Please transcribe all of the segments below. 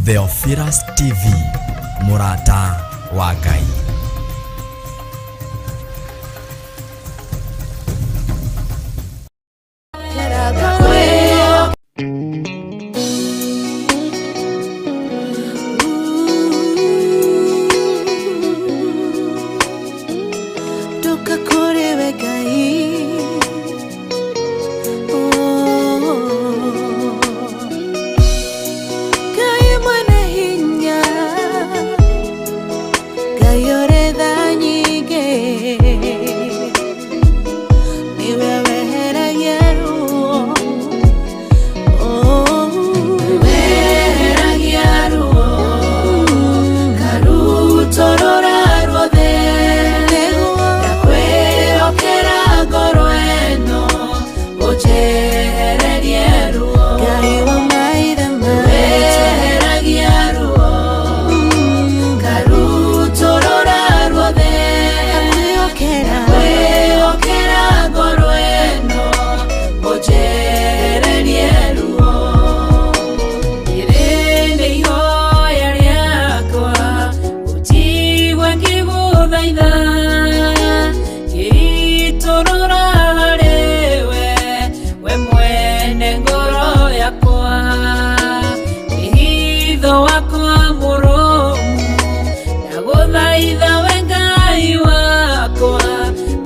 Theophilus TV, mũrata wa Ngai. Ndoka kũrĩ we Ngai. Oh. Ngai mwene hinya, Ngai ũrĩ tha nyingĩ, nĩwe weheragia ruo. Oh. Weheragia ruo karutorora ruothe. Nĩguo. Ndakwĩhokera ngoro ĩno ũnjehererie ruo. Ngai wa maithe maitũ. Weheragia ruo karutorora ruothe. Ndakwĩhokera. Ndakwĩhokera ngoro ĩno ũnjehererie ruo. Rĩrĩ nĩ ihoya rĩakwa, ũnjigue ngĩgũthaitha, ngĩitũrũra harĩwe, we mwene ngoro yakwa, wĩhitho wakwa mũrũmu. Ndagũthaitha we Ngai wakwa,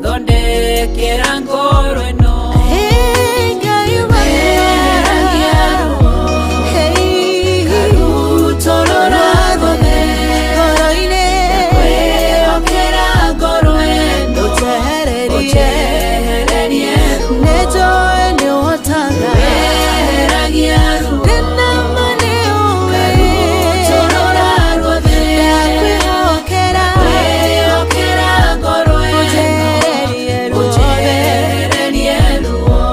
thondekera ngoro ĩno. Hey, Ngai wa Weheragia ruo Hey. karutorora ruothe. Ngoro-inĩ. Ndakwĩhokera ngoro ĩno Ũnjehererie. ũnjehererie ruo. Nĩnjũĩ nĩũhotaga. Weheragia ruo Ndĩna ma nĩũĩ. karutorora ruothe. Ndakwĩhokera. Ndakwĩhokera ngoro ĩno Ũnjehererie ruothe. ũnjehererie ruo.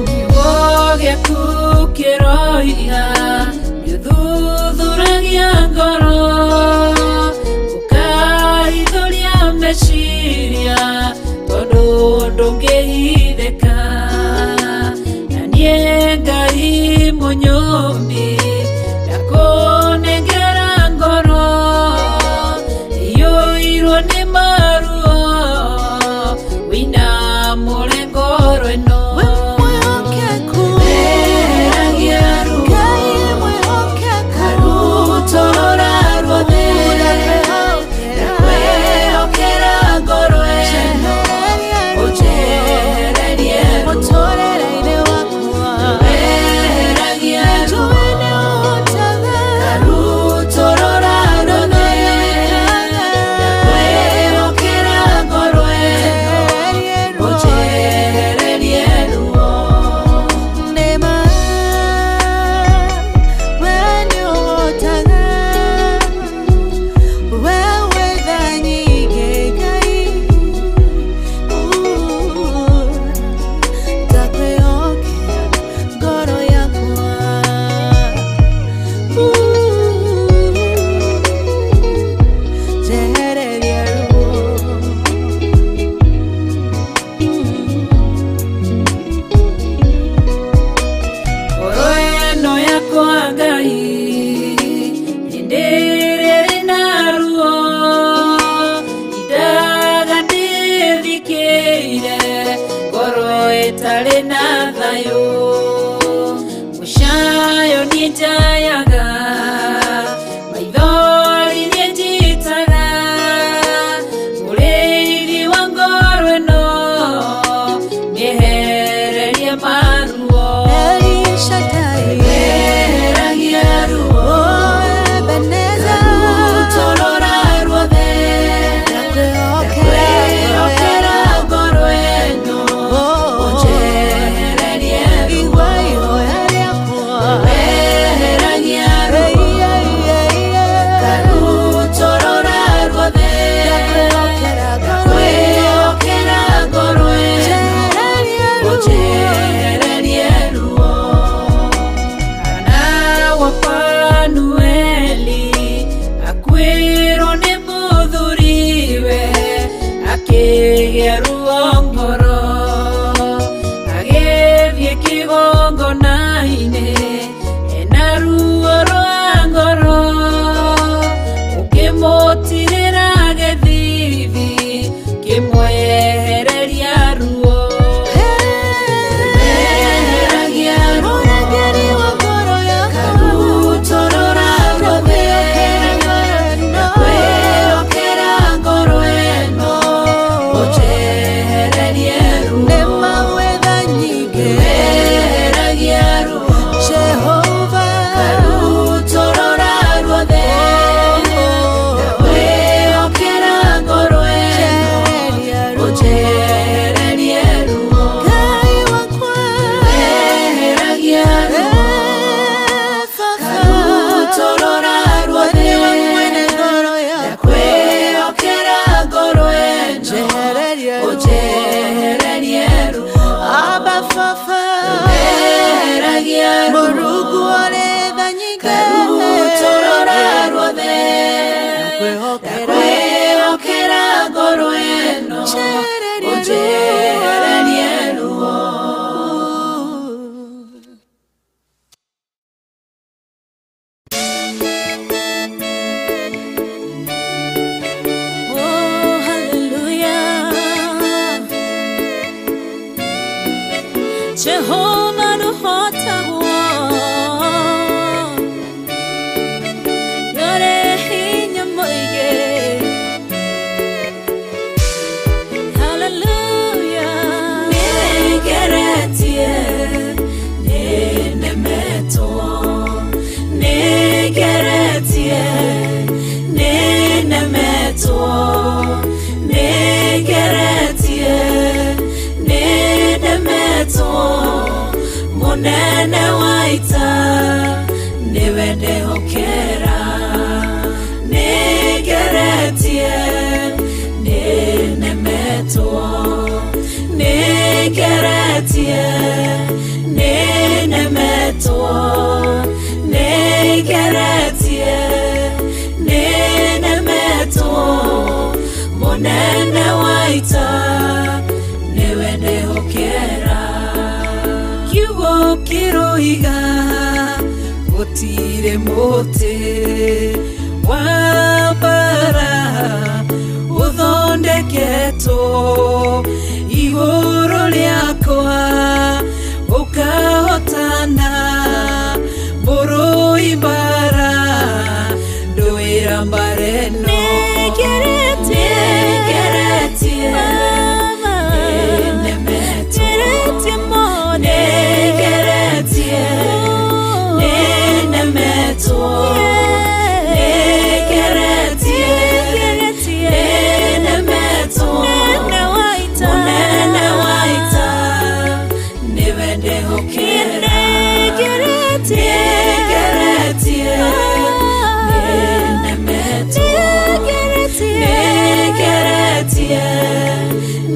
Kiugo gĩaku kĩroiga nĩũthuthuragia ngoro, ũkahithũria meciria, tondũ ndũngĩhithĩka. Na niĩ Ngai mũnyũmbi, ndakũnengera ngoro iyũirwo nĩ maruo, wĩinamũre ngoro ĩno. We mwĩhokeku. Weheragia ruo Ngai mwĩhokeku. karutorora ruothe. Ndakwĩhokera ngoro ĩno ũnjehererie ruo. Mũtũrĩre-inĩ wakwa. Weheragia ruo Njũĩ nĩũhotaga. karutorora ruothe. Ndakwĩhokera ngoro ĩno ũnjehererie ruo. Nĩma, we nĩũhotaga. We wĩ tha nyingĩ, Ngai. Ndakwĩhokera ngoro yakwa. Njehereria ruo. Ngoro ĩno yakwa Ngai hĩndĩ ĩrĩa ĩrĩ na ruo, indaga ndĩthikĩire, ngoro ĩtarĩ na thayũ, mũcayo niĩ njayaga, maithori niĩ njitaga, mũrĩithi wa ngoro ĩno mĩehererie maruo. El Shaddai. Weheragia ruo Oh, Ebenezer. karutorora ruothe. Ndakwĩhokera. Ndakwĩhokera ngoro ĩno Oh. ũnjehererie ruo. Igua ihoya rĩakwa. Weheragia Hey, ruo hey, hey, hey. karutorora ruothe. Ndakwĩhokera ngoro ĩno. Ndakwĩhokera ngoro ĩno Njehererie ruo. ũnjehererie ruo. Hana wa Fanueli akuĩrwo nĩ mũthuriwe, akĩgĩa ruo ngoro, agĩthiĩ kĩgongona-inĩ ena ruo rwa Ũnjehererie ruo. Oh, hallelujah. Jehovah nũhotagwo. Nĩũrĩ hinya mũingĩ. Hallelujah. Nĩngeretie, nĩnemetwo. Nĩngeretie, nĩnemetwo. Nĩngeretie, nĩnemetwo. Mũnene wa ita nĩwe ndehokera. Nĩngeretie, nĩnemetwo. Nĩngeretie, nĩnemetwo. Nĩngeretie, nĩnemetwo. Mũnene wa ita nĩwe ndehokera. Kiugo kĩroiga gũtirĩ mũtĩ wa mbara ũthondeketwo igũrũ rĩakwa ũkahotana mũrũi mbara ndũĩra mbara ĩno. Nĩngeretie, Nĩngeretie, Baba. nĩnemetwo. Ngeretie mũno. Nĩngeretie, nĩnemetwo. Nĩngeretie, Nĩngeretie, nĩnemetwo. Mũnene wa ita. Mũnene wa ita nĩwe ndehokera. Nĩngeretie, Nĩngeretie, nĩnemetwo. Nĩngeretie, Nĩngeretie,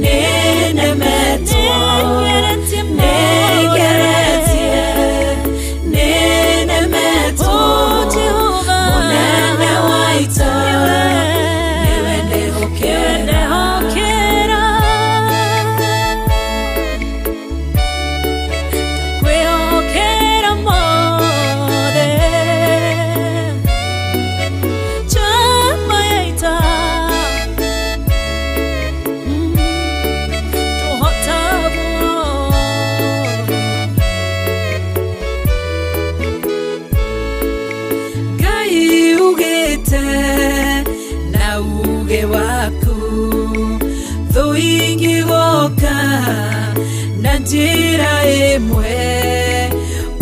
nĩnemetwo. Nĩngeretie mũno. Nĩngeretie, nĩnemetwo. Oh, Jehovah. Mũnene wa ita nĩwe ndehokera. Ndehokera. Ndakwĩhokera mothe. Njamba ya ita. Tũhotagwo. Ngai ugĩte na uge waku thũ ingĩgoka na njĩra ĩmwe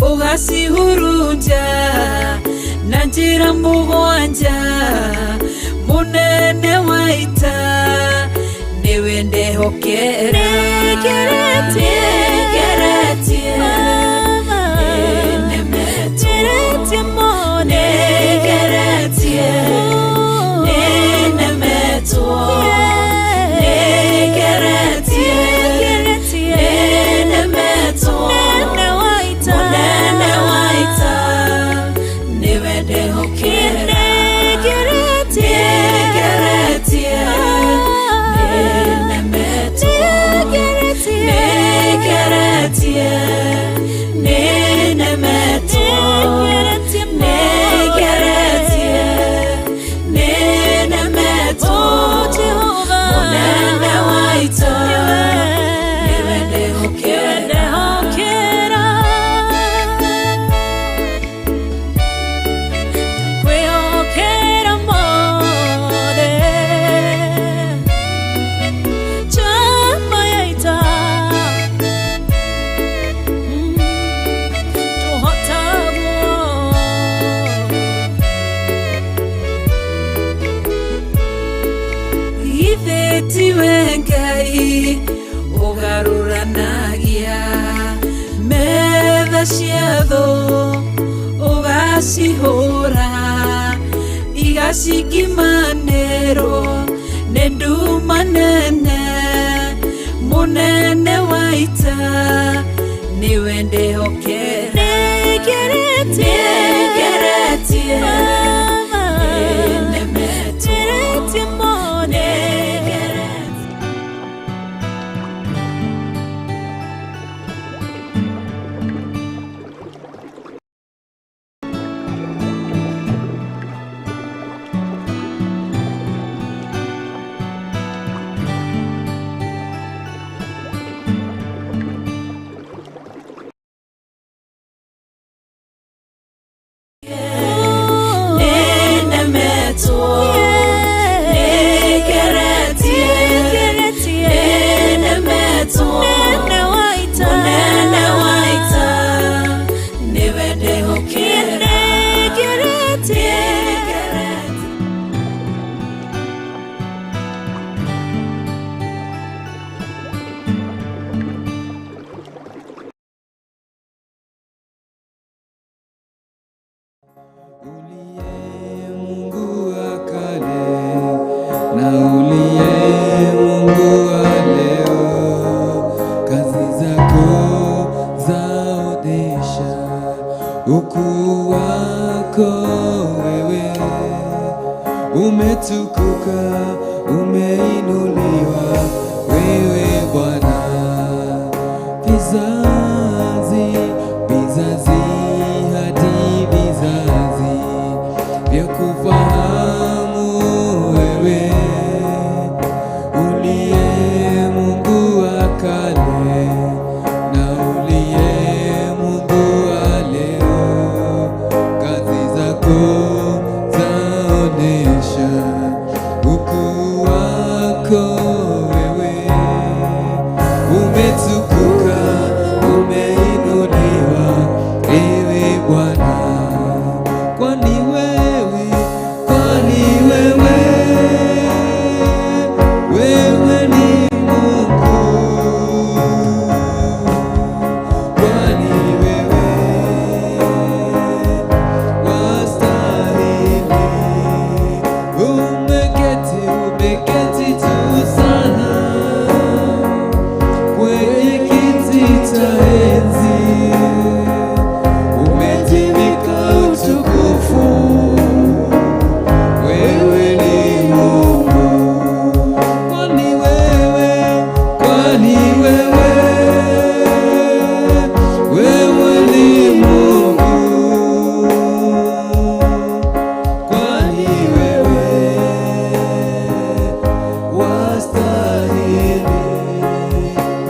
ũgacihurunja na njĩra mũgwanja mũnene wa ita nĩwe ndehokera. Nĩngeretie, Nĩngeretie, Baba. nĩnemetwo. Ngeretie mũno. Nĩngeretie, nĩnemetwo. Nĩngeretie, Nĩngeretie, nĩnemetwo. Mũnene wa ita. Mũnene wa ita nĩwe ndehokera. Nĩngeretie, Nĩngeretie, nĩnemetwo. Nĩngeretie, Nĩngeretie, nĩnemetwo. Nĩngeretie mũno. Nĩngeretie, nĩnemetwo. Oh, Jehovah. Mũnene wa ita nĩwe ndehokera. Ndehokera. Ndakwĩhokera mothe. Njamba ya ita. Tũhotagwo. Githĩ tiwe Ngai ũgarũranagia metha cia thũ ũgacihũra igacikimanĩrwo nĩ nduma nene mũnene wa ita nĩwe ndehokera. Nĩngeretie, Nĩngeretie, Baba. nĩnemetwo. Ngeretie mũno. Nĩngeretie. Ukuu wako wewe umetukuka, umeinuliwa wewe Bwana. Vizazi, vizazi hadi vizazi vya kufahamu wewe uliye Mungu wa kale na uliye Mungu wa leo, kazi zako zaonesha ukuu wako wewe. Umetukuka, umeinuliwa, ewe Bwana, kwani wewe, wewe ni Mungu, kwani wewe wastahili. Umeketi, umeketi juu sana kwenye kiti cha enzi, umejivika utukufu, wewe ni Mungu. Kwani wewe, wewe ni Mungu, kwani wewe wastahili.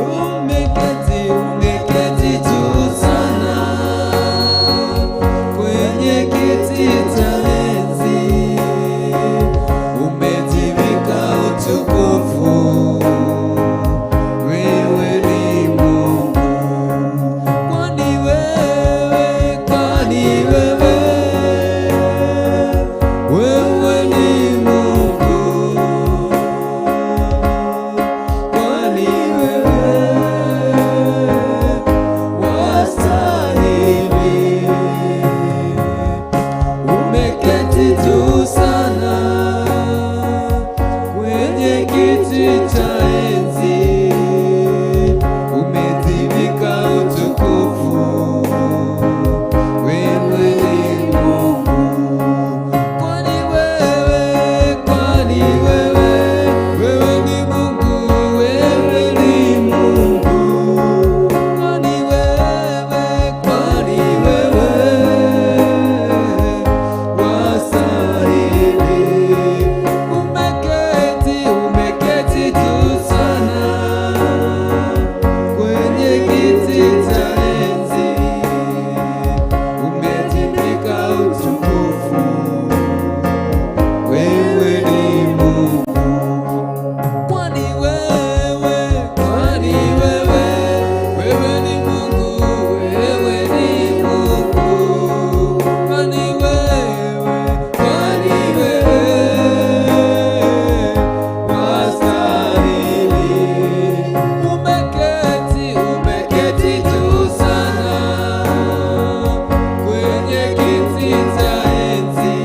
Umeketi, umeketi juu sana kwenye kiti cha enzi, umejivika utukufu, wewe ni Mungu. Kwani wewe, wewe ni Mungu, kwani wewe wastahili. Umeketi juu sana kwenye kiti cha enzi, umejivika utukufu, wewe ni Mungu. Kwani wewe, wewe ni Mungu, wewe ni Mungu. Kwani wewe wastahili. Umeketi, umeketi juu sana kwenye kiti cha enzi, umejivika utukufu, wewe ni Mungu. Kwani wewe, wewe ni Mungu, wewe ni Mungu. Kwani wewe wastahili. Umeketi, umeketi juu sana kwenye kiti cha enzi,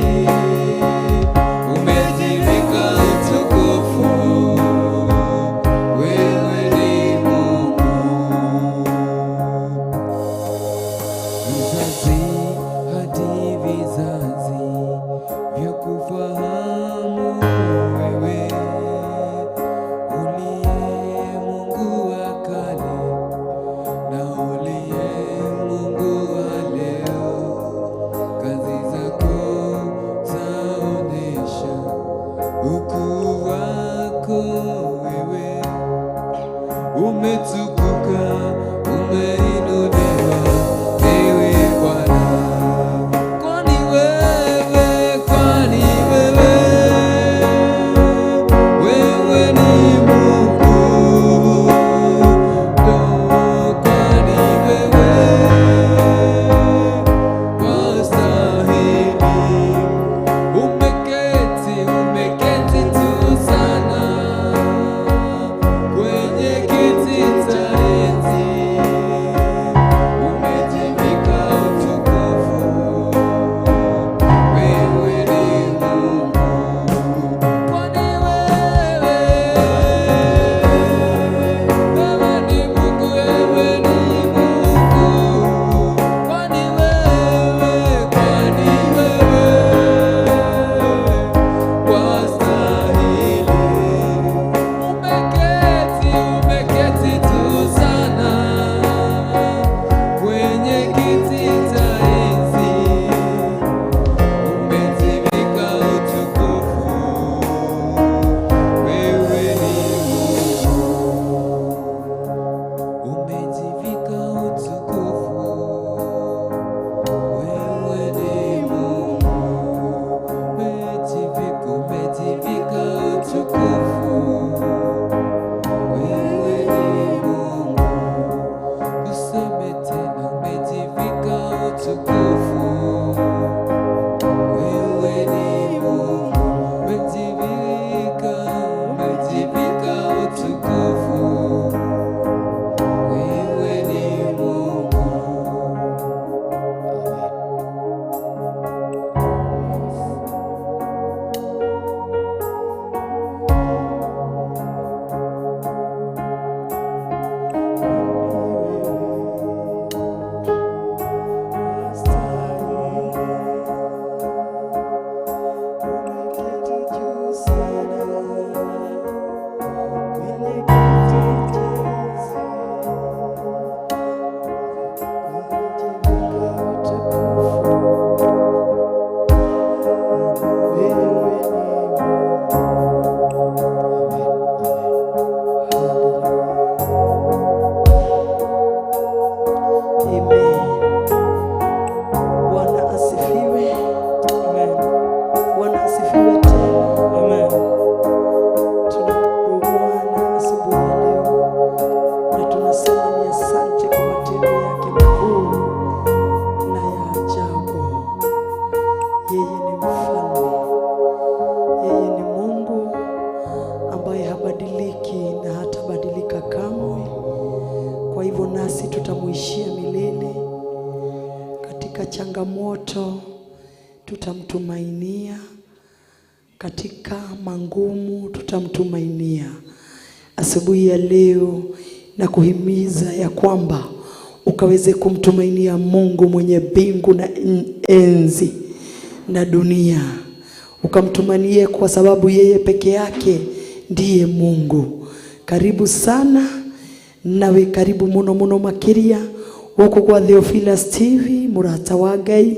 umejivika utukufu, wewe ni Mungu. Vizazi hadi vizazi vya kufahamu wewe uliye Mungu wa kale na uliye Mungu wa leo, kazi zako zaonesha ukuu wako wewe. Umetukuka, umeinuliwa, ewe Bwana. Kwani wewe Kristo tutamtumainia, katika mangumu tutamtumainia. Asubuhi ya leo na kuhimiza ya kwamba ukaweze kumtumainia Mungu mwenye mbingu na enzi na dunia, ukamtumainie kwa sababu yeye peke yake ndiye Mungu. Karibu sana nawe, karibu muno muno makiria guku gwa Theophilus TV, murata wa Ngai.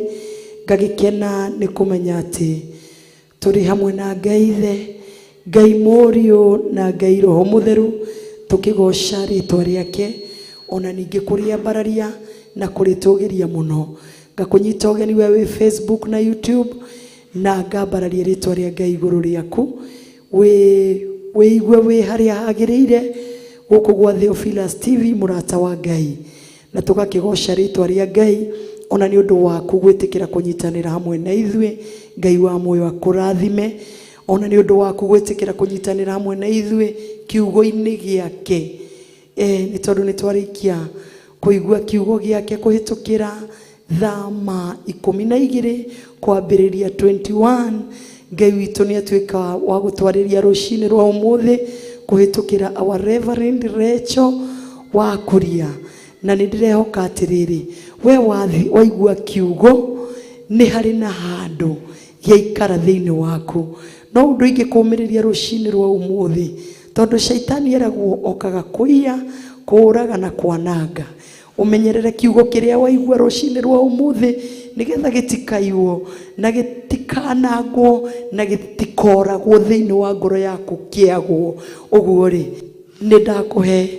Ngagikena ni kumenya ati turi hamwe na Ngai Ithe, Ngai Mũriũ na Ngai Roho Mũtheru, tukigoca rĩtwa rĩake ona ningĩ kũrĩambararia na kũrĩtũgĩria mũno. Ngakũnyita ũgeni we wĩ Facebook na YouTube na ngambararia rĩtwa rĩa Ngai igũrũ rĩaku, wĩigue wĩ harĩa hagĩrĩire gũkũ gwa Theophilus TV, mũrata wa Ngai, na tũgakĩgoca rĩtwa rĩa Ngai ona nĩ ũndũ waku gwĩtĩkĩra kũnyitanĩra hamwe na ithuĩ. Ngai wa muoyo akũrathime ona nĩ ũndũ waku gwĩtĩkĩra kũnyitanĩra hamwe na ithuĩ kiugo-inĩ gĩake. Nĩ tondũ nĩ twarĩkia kũigua kiugo gĩake kũhĩtũkĩra thama 12 kwambĩrĩria 21. Ngai witũ nĩ atuĩka wa gũtwarĩria rũcinĩ rwa ũmũthĩ kũhĩtũkĩra our Reverend Rachel wa Kuria, na nĩ ndĩrehoka atĩrĩrĩ, we wathi waigua kiugo nĩ harĩ na handũ gĩaikara thĩinĩ waku. No ũndũ ingĩkũmĩrĩria rũcinĩ rwa ũmũthĩ, tondũ caitani eragwo okaga kũiya, kũũraga na kwananga, ũmenyerere kiugo kĩrĩa waigua rũcinĩ rwa ũmũthĩ nĩgetha gĩtikaiywo na gĩtikanangwo na gĩtikoragwo thĩinĩ wa ngoro yaku kĩagwo. Ũguo rĩ, nĩ ndakũhe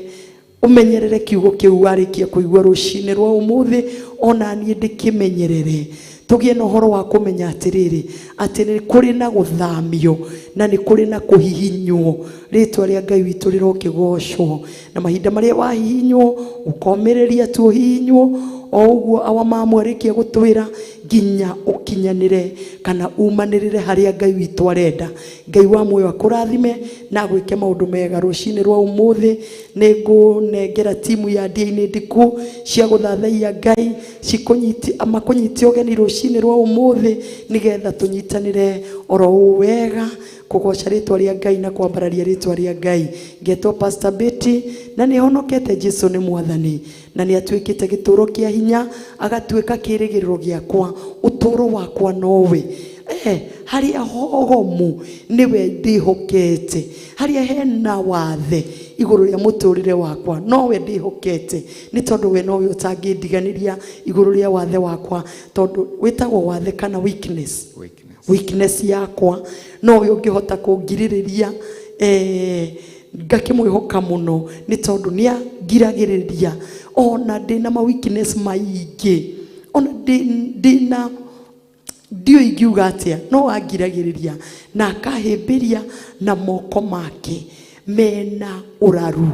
ũmenyerere kiugo kĩu warĩkia kũigua rũcinĩ rwa ũmũthĩ, ona niĩ ndĩkĩmenyerere, tũgĩe na ũhoro wa kũmenya atĩrĩrĩ, atĩ nĩ kũrĩ na gũthamio na nĩ kũrĩ na kũhihinywo. Rĩtwa rĩa Ngai witũ rĩrokĩgocwo, na mahinda marĩa wahihinywo ũkomĩrĩria tu ũhihinywo o ũguo awa mamu arĩkia gũtwĩra nginya ũkinyanĩre kana umanĩrĩre harĩa Ngai witũ arenda. Ngai wa muoyo akũrathime na agwĩke maũndũ mega rũcinĩ rwa ũmũthĩ. Nĩ ngũnengera timu ya Ndia-inĩ Ndiku cia gũthathaiya Ngai makũnyite ũgeni rũcinĩ rwa ũmũthĩ nĩgetha tũnyitanĩre oro ũũ wega kũgoca rĩtwa rĩa Ngai na kwambararia rĩtwa rĩa Ngai. Ngetwo Pastor Betty na nĩ honokete Jesu nĩ mwathani na nĩ atuĩkĩte gĩtũro kĩa hinya, agatuĩka kĩĩrĩgĩrĩro gĩakwa, ũtũũro wakwa nowe. Harĩa hogomu nĩwe ndĩhokete, harĩa hena wathe igũrũ rĩa mũtũrĩre wakwa nowe ndĩhokete, nĩ tondũ we nowe ũtangĩndiganĩria igũrũ rĩa wathe wakwa, tondũ wĩtagwo wathe kana weakness. Weakness yakwa nowe ũngĩhota kũngirĩrĩria, ngakĩmwĩhoka mũno nĩ tondũ nĩ angiragĩrĩria ona ndĩna ma weakness maingĩ, ona ndĩna ndiũĩ ingiuga atĩa, no angiragĩrĩria na akahĩmbĩria na moko make mena ũraru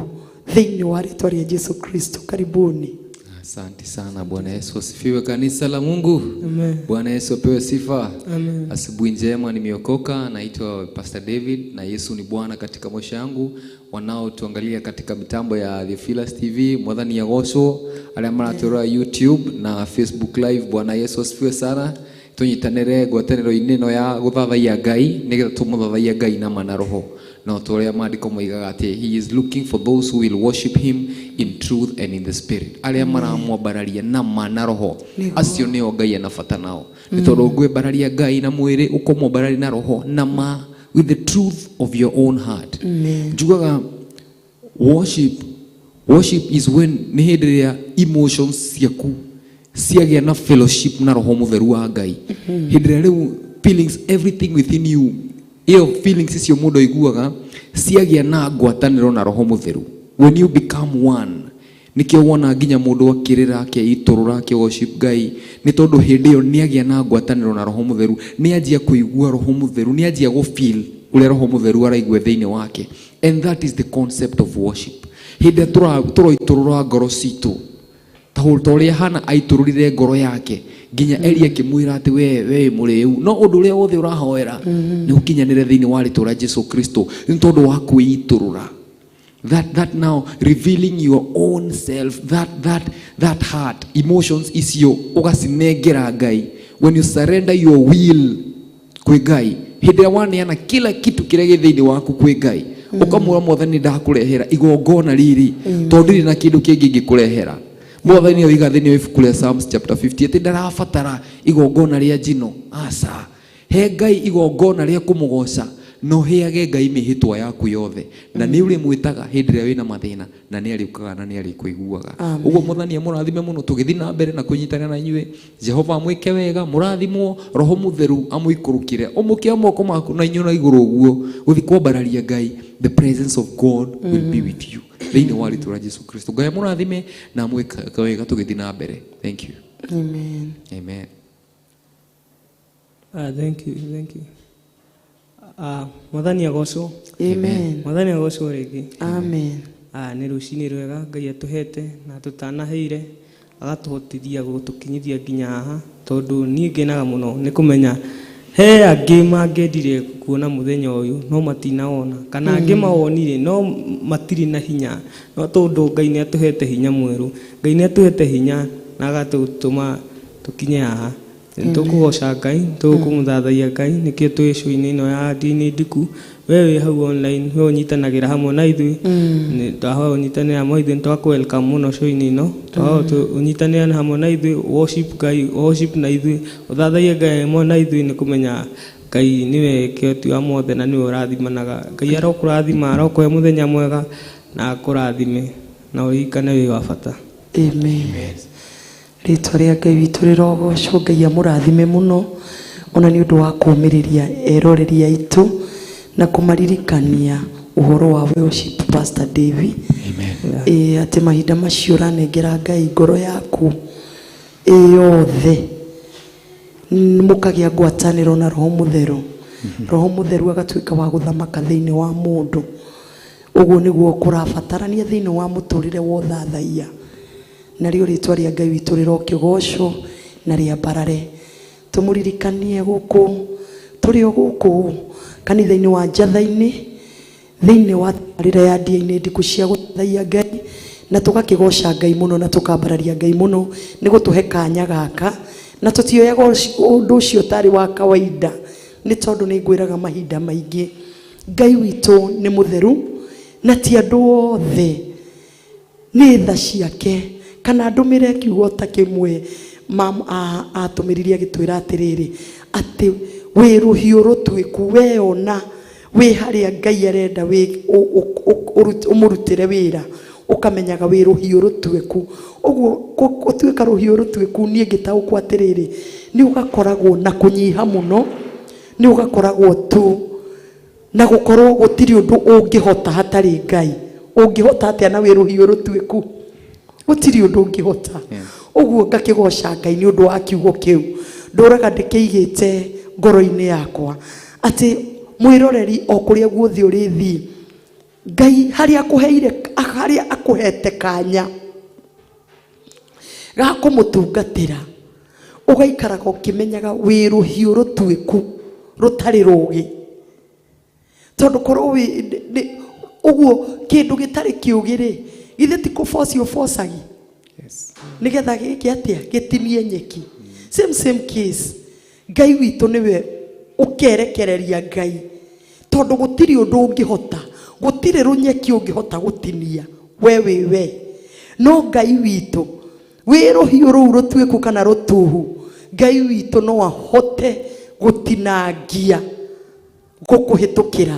thĩinĩ wa rĩtwa rĩa Jesu Kristo. Karibuni. Asante sana. Bwana Yesu asifiwe, kanisa la Mungu. Amen. Bwana Yesu apewe sifa. Amen. Asubuhi njema, nimeokoka. Naitwa Pastor David na Yesu ni Bwana katika maisha yangu. Wanaotuangalia katika mitambo ya Theophilus TV, Mwathani agocwo, arĩa maratũrora YouTube na Facebook Live, Bwana Yesu asifiwe sana. Tunyitanĩre ngwatanĩro-inĩ ĩno ya gũthathaiya Ngai nĩgetha tũmũthathaiye Ngai na ma na roho. No ta ũrĩa maandĩko moigaga atĩ he is looking for those who will worship him in truth and in the spirit. Arĩa maramwambararia na ma na roho, acio nĩo Ngai ena bata nao. Nĩ tondũ ũngĩambararia Ngai na mwĩrĩ, ũkũmwambararia na roho na ma, with the truth of your own heart. Njugaga worship is when nĩ hĩndĩ ĩrĩa emotions ciaku ciagĩa na fellowship na roho mũtheru wa Ngai. Hĩndĩ ĩrĩa rĩu feelings, everything within you, ĩyo feelings icio mũndũ aiguaga ciagĩa na ngwatanĩro na roho mũtheru. When you become one, nĩkĩo wona nginya mũndũ akĩrĩra, akĩitũrũra, akĩ-worship Ngai, nĩ tondũ hĩndĩ ĩyo nĩagĩa na ngwatanĩro na roho mũtheru, nĩanjia kũigua roho mũtheru, nĩanjia gũ-feel ũrĩa roho mũtheru araigua thĩinĩ wake. And that is the concept of worship. Hĩndĩ ĩrĩa tũroitũrũra ngoro citũ, ta ũrĩa Hana aitũrũrire ngoro yake nginya Eli akĩmwĩra atĩ we mũrĩu, no ũndũ ũrĩa wothe ũrahoera nĩ ũkinyanĩre thĩinĩ wa rĩtwa rĩa Jesu Kristo, nĩ tondũ wa kwĩitũrũra. That now revealing your own self, that heart, emotions icio ũgacinengera Ngai. When you surrender your will kwĩ Ngai, hĩndĩ ĩrĩa waneana kila kitu kĩrĩa gĩ thĩinĩ waku kwĩ Ngai, ũkamwĩra, "Mwathani, ndakũrehera igongona rĩrĩ tondũ ndirĩ na kĩndũ kĩngĩ ingĩkũrehera." Mwathani oiga thĩinĩ wa ibuku rĩa Psalms chapter 50 atĩ ndarabatara igongona rĩa njino. Aca, he Ngai igongona rĩa kũmũgoca, no heage Ngai mĩhĩtwa yaku yothe, na nĩ ũrĩmwĩtaga hĩndĩ ĩrĩa wĩna mathĩna, na nĩ arĩũkaga na nĩ arĩkũiguaga. Amen. Ũguo Mwathani amũrathime mũno tũgĩthiĩ na mbere na kũnyitanĩra na inyuĩ. Jehova amwĩke wega, mũrathimwo, Roho Mũtheru amũikũrũkĩre, ũmũkĩa moko maku na inyuĩ na igũrũ ũguo gũthiĩ kwambararia Ngai. The presence of God will be with you thĩinĩ wa rĩtwa rĩa Jesu Kristo. Ngai amũrathime na amwĩke wega tũgĩthiĩ na mbere. Thank you. Amen. Amen. Ah, thank you, thank you. Ah, Mwathani agocwo. Amen. Mwathani agocwo rĩngĩ. Amen. Ah, nĩ rũcinĩ rwega Ngai atũhete na tũtanaheire, agatũhotithia gũtũkinyithia nginya haha, tondũ niĩ ngenaga mũno nĩ kũmenya he angĩ mangĩendire kuona mũthenya ũyũ no matinawona, kana angĩ mawonire no matirĩ na hinya. No tondũ Ngai nĩ atũhete hinya mwerũ, Ngai nĩ atũhete hinya na agatũtũma tũkinye haha, nĩ tũkũgoca Ngai, tũkũmũthathaiya Ngai. Nĩkĩo twĩ show-inĩ ĩno ya Ndini Ndiku. We wĩ hau online, we ũnyitanagĩra hamwe na ithuĩ, nĩ twahoya ũnyitanĩre hamwe na ithuĩ. Nĩ twakũ welcome mũno show-inĩ ĩno. Twahoya ũnyitanĩre hamwe na ithuĩ, worship Ngai, worship na ithuĩ, ũthathaiye Ngai hamwe na ithuĩ, nĩ kũmenya Ngai nĩwe kĩhoti wa mothe na nĩwe ũrathimanaga. Ngai arokũrathima, arokũhe mũthenya mwega na akũrathime, na ũririkane wĩ wa bata. Amen. Rĩtwa rĩa Ngai witũ rĩrogocwo. Ngai amũrathime mũno ona nĩ ũndũ wa kũũmĩrĩria eroreri aitũ na kũmaririkania ũhoro wa worship, Pastor Davy. Amen. Ĩĩ, atĩ mahinda macio ũranengera Ngai ngoro yaku ĩ yothe, mũkagĩa ngwatanĩro na Roho Mũtheru, Roho Mũtheru agatuĩka wa gũthamaka thĩinĩ wa mũndũ. Ũguo nĩguo kũrabatarania thĩinĩ wa mũtũrĩre wa ũthathaiya. Narĩo rĩtwa rĩa Ngai witũ rĩrokĩgocwo na rĩambarare. Tũmũririkanie gũkũ tũrĩ o gũkũ kanitha-inĩ wa Njatha-inĩ, thĩinĩ wa tabarĩra ya Ndia-inĩ Ndiku cia gũthathaiya Ngai, na tũgakĩgoca Ngai mũno na tũkambararia Ngai mũno nĩ gũtũhe kanya gaka, na tũtioyaga ũndũ ũcio tarĩ wa kawaida, nĩ tondũ nĩ ngwĩraga mahinda maingĩ, Ngai witũ nĩ mũtheru na ti andũ othe nĩ tha ciake. Kana ndũmĩre kiugo ta kĩmwe mam atũmĩririe agĩtwĩra atĩrĩrĩ, atĩ wĩ rũhiũ rũtuĩku, weyona wĩ harĩa Ngai arenda ũmũrutĩre wĩra, ũkamenyaga wĩ rũhiũ rũtuĩku. Ũguo gũtuĩka rũhiũ rũtuĩku, niĩ ngĩtaũkwo atĩrĩrĩ, nĩ ũgakoragwo na kũnyiha mũno, nĩ ũgakoragwo tu na gũkorwo gũtirĩ ũndũ ũngĩhota hatarĩ Ngai. Ũngĩhota atĩa na wĩ rũhiũ rũtuĩku? Gũtirĩ ũndũ ũngĩhota. Ũguo ngakĩgoca Ngai nĩ ũndũ wa kiugo kĩu, ndũraga ndĩkĩigĩte ngoro-inĩ yakwa, atĩ mwĩroreri, o kũrĩa guothe ũrĩthiĩ, Ngai harĩa akũheire, harĩa akũhete kanya ga kũmũtungatĩra, ũgaikaraga ũkĩmenyaga wĩ rũhiũ rũtuĩku rũtarĩ rũgĩ, tondũ korwo wĩ ũguo kĩndũ gĩtarĩ kĩũgĩ rĩ, githĩ ti kũboci ũbocagi? Yes. Nĩgetha gĩke atĩa? Gĩtinie nyeki. Same same case, Ngai witũ nĩwe ũkerekereria Ngai, tondũ gũtirĩ ũndũ ũngĩhota, gũtirĩ rũnyeki ũngĩhota gũtinia we wĩ we. No Ngai witũ, wĩ rũhiũ rũu rũtuĩku kana rũtuhu, Ngai witũ no ahote gũtinangia gũkũhĩtũkĩra,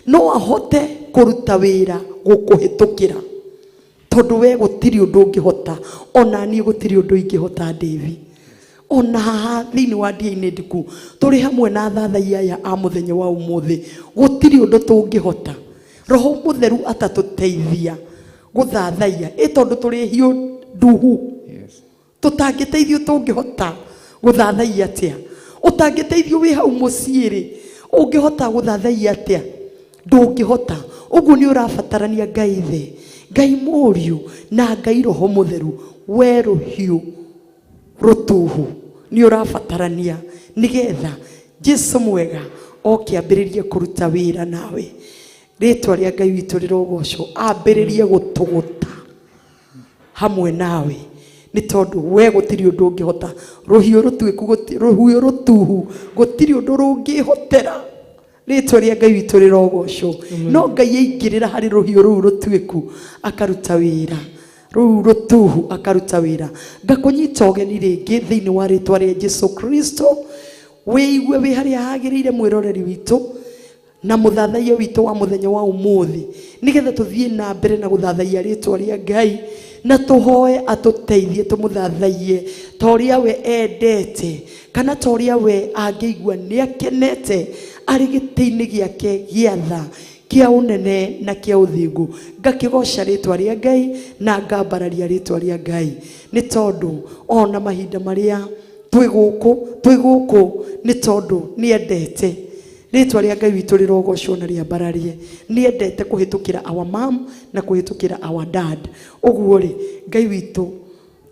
no ahote kũruta wĩra gũkũhĩtũkĩra, tondũ we gũtirĩ ũndũ ũngĩhota. Ona niĩ gũtirĩ ũndũ ingĩhota, Davi. Ona haha thĩinĩ wa Ndia-inĩ Ndiku tũrĩ hamwe na athathaiya aya a mũthenya wa ũmũthĩ, gũtirĩ ũndũ tũngĩhota Roho Mũtheru atatũteithia gũthathaiya, ĩ tondũ tũrĩ hiũ nduhu. Tũtangĩteithio tũngĩhota gũthathaiya atĩa? Ũtangĩteithio wĩ hau mũciĩ rĩ, ũngĩhota gũthathaiya atĩa? Ndũngĩhota. Ũguo nĩ ũrabatarania Ngai Ithe, Ngai Mũriũ na Ngai Roho Mũtheru. We rũhiũ rũtuhu nĩ ũrabatarania nĩgetha Jesu mwega oke ambĩrĩrie kũruta wĩra nawe. Rĩtwa rĩa Ngai witũ rĩrogocwo. Ambĩrĩrie gũtũgũta hamwe nawe. Nĩ tondũ we gũtirĩ ũndũ ũngĩhota. Rũhiũ rũtuĩku rũhiũ rũtuhu gũtirĩ ũndũ rũngĩhotera. Rĩtwa rĩa Ngai witũ rĩrogocwo. No Ngai aingĩrĩra harĩ rũhiũ rũu rũtuĩku akaruta wĩra. Rũu rũtuhu akaruta wĩra. Ngakũnyita ũgeni rĩngĩ thĩinĩ wa rĩtwa rĩa Jesu Kristo. Wĩigue wĩ harĩa hagĩrĩire mwĩroreri witũ na mũthathaiya witũ wa mũthenya wa ũmũthĩ, nĩgetha tũthiĩ na mbere na gũthathaiya rĩtwa rĩa Ngai na tũhoe atũteithie tũmũthathaiye ta ũrĩa we endete, kana ta ũrĩa we angĩigua nĩakenete arĩ gĩtĩ-inĩ gĩake gĩa tha, kĩa ũnene na kĩa ũthingu. Ngakĩgoca rĩtwa rĩa Ngai na ngambararia rĩtwa rĩa Ngai, nĩ tondũ ona mahinda marĩa twĩ gũkũ nĩ tondũ nĩendete. Rĩtwa rĩa Ngai witũ rĩrogocwo na rĩambararie. Nĩendete kũhĩtũkĩra our mom na kũhĩtũkĩra our dad. Ũguo rĩ, Ngai witũ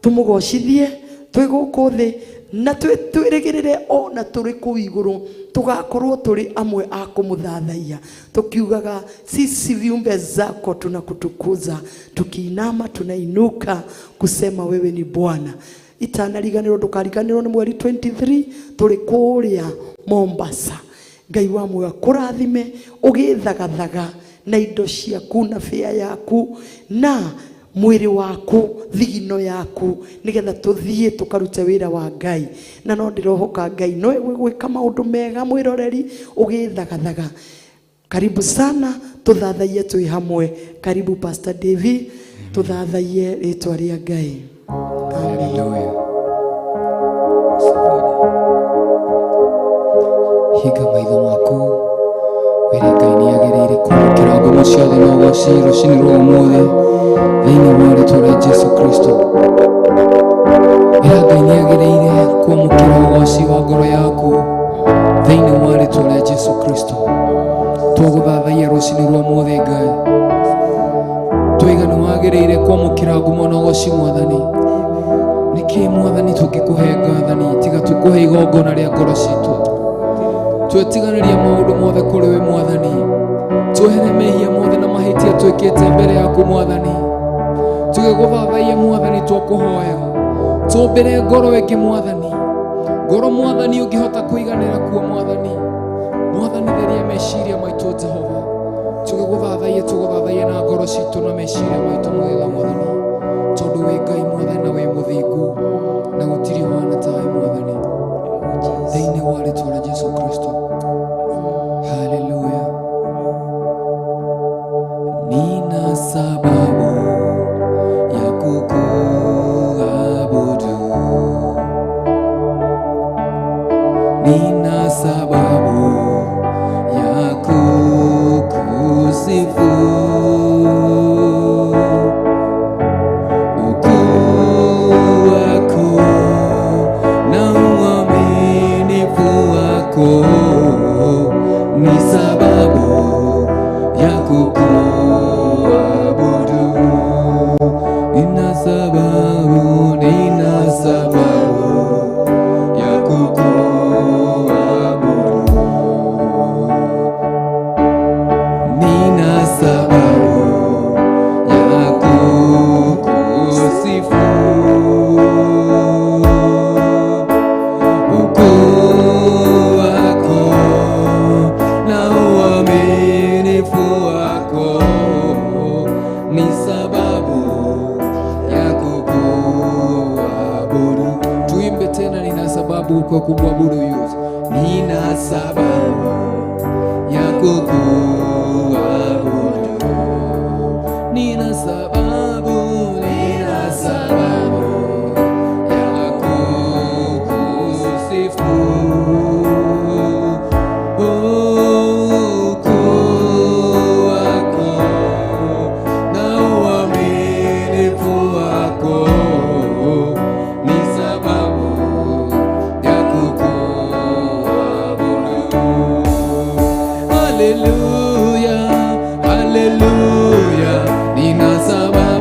tũmũgocithie twĩ gũkũ thĩ na twĩrĩgĩrĩre ona tũrĩ kũu igũrũ tũgakorwo tũrĩ amwe a kũmũthathaiya, tukiugaga sisi viumbe zako tunakutukuza, tukiinama tunainuka kusema wewe ni Bwana. Itanariganĩrwo, ndũkariganĩrwo nĩ mweri 23 tũrĩ kũrĩa Mombasa. Ngai wa muoyo akũrathime ũgĩthagathaga na indo ciaku na bĩa yaku na mwĩrĩ waku, thigino yaku, nĩgetha tũthiĩ tũkarute wĩra wa Ngai. Na no ndĩrohoka Ngai no egwĩka maũndũ mega mwĩroreri ũgĩthagathaga. Karibu sana tũthathaiye twĩ hamwe. Karibu Pastor Davy, tũthathaiye rĩtwa rĩa Ngai. Amen. Hallelujah. Hinga maitho maku wĩre Ngai nĩ agĩrĩire kwamũkĩra ngumo ciothe na ũgoci rũcinĩ rwa ũmũthĩ thĩinĩ wa rĩtwa rĩa Jesu Kristo. Ĩra Ngai nĩ agĩrĩire kwamũkĩra ũgoci wa ngoro yaku thĩinĩ wa rĩtwa rĩa Jesu Kristo. Twagũthathaiya rũcinĩ rwa ũmũthĩ Ngai, twaiga nĩ wagĩrĩire kwamũkĩra ngumo na ũgoci Mwathani. Nĩkĩ Mwathani tũngĩkũhe ngathani tiga tũkũhe igongona rĩa ngoro citũ? Twetiganĩria maũndũ mothe kũrĩ we Mwathani, twehere mehia mothe na mahĩtia twĩkĩte mbere yaku Mwathani. Tũgĩgũthathaiya Mwathani, twakũhoya tũmbĩre ngoro ĩngĩ Mwathani, ngoro Mwathani ũngĩhota kũiganĩra kuo Mwathani. Mwathani theria meciria maitũ Jehova, tũgĩgũthathaiya tũgũthathaiya na ngoro citũ na meciria maitũ mothe Mwathani, tondũ wĩ Ngai Mwathani na wĩ mũthingu na gũtirĩ ũhana tawe Mwathani, thĩinĩ wa rĩtwa rĩa Jesu Kristo. Haleluya. Nina sababu ya kukuabudu, nina sababu ya kukusifu. Ukuu wako na uaminifu wako ni sababu ya kukuabudu. Nina sababu, nina sababu ya kukuabudu. Nina sababu ya kukusifu. Ukuu wako na uaminifu wako ni sababu ya kukuabudu. Tuimbe tena, nina sababu kwa kumwabudu Yesu. Nina sababu ya kukuabudu. Nina sababu, nina sababu ya kukusifu. Ukuu wako na uaminifu wako ni sababu ya kukuabudu. Haleluya, haleluya, nina sababu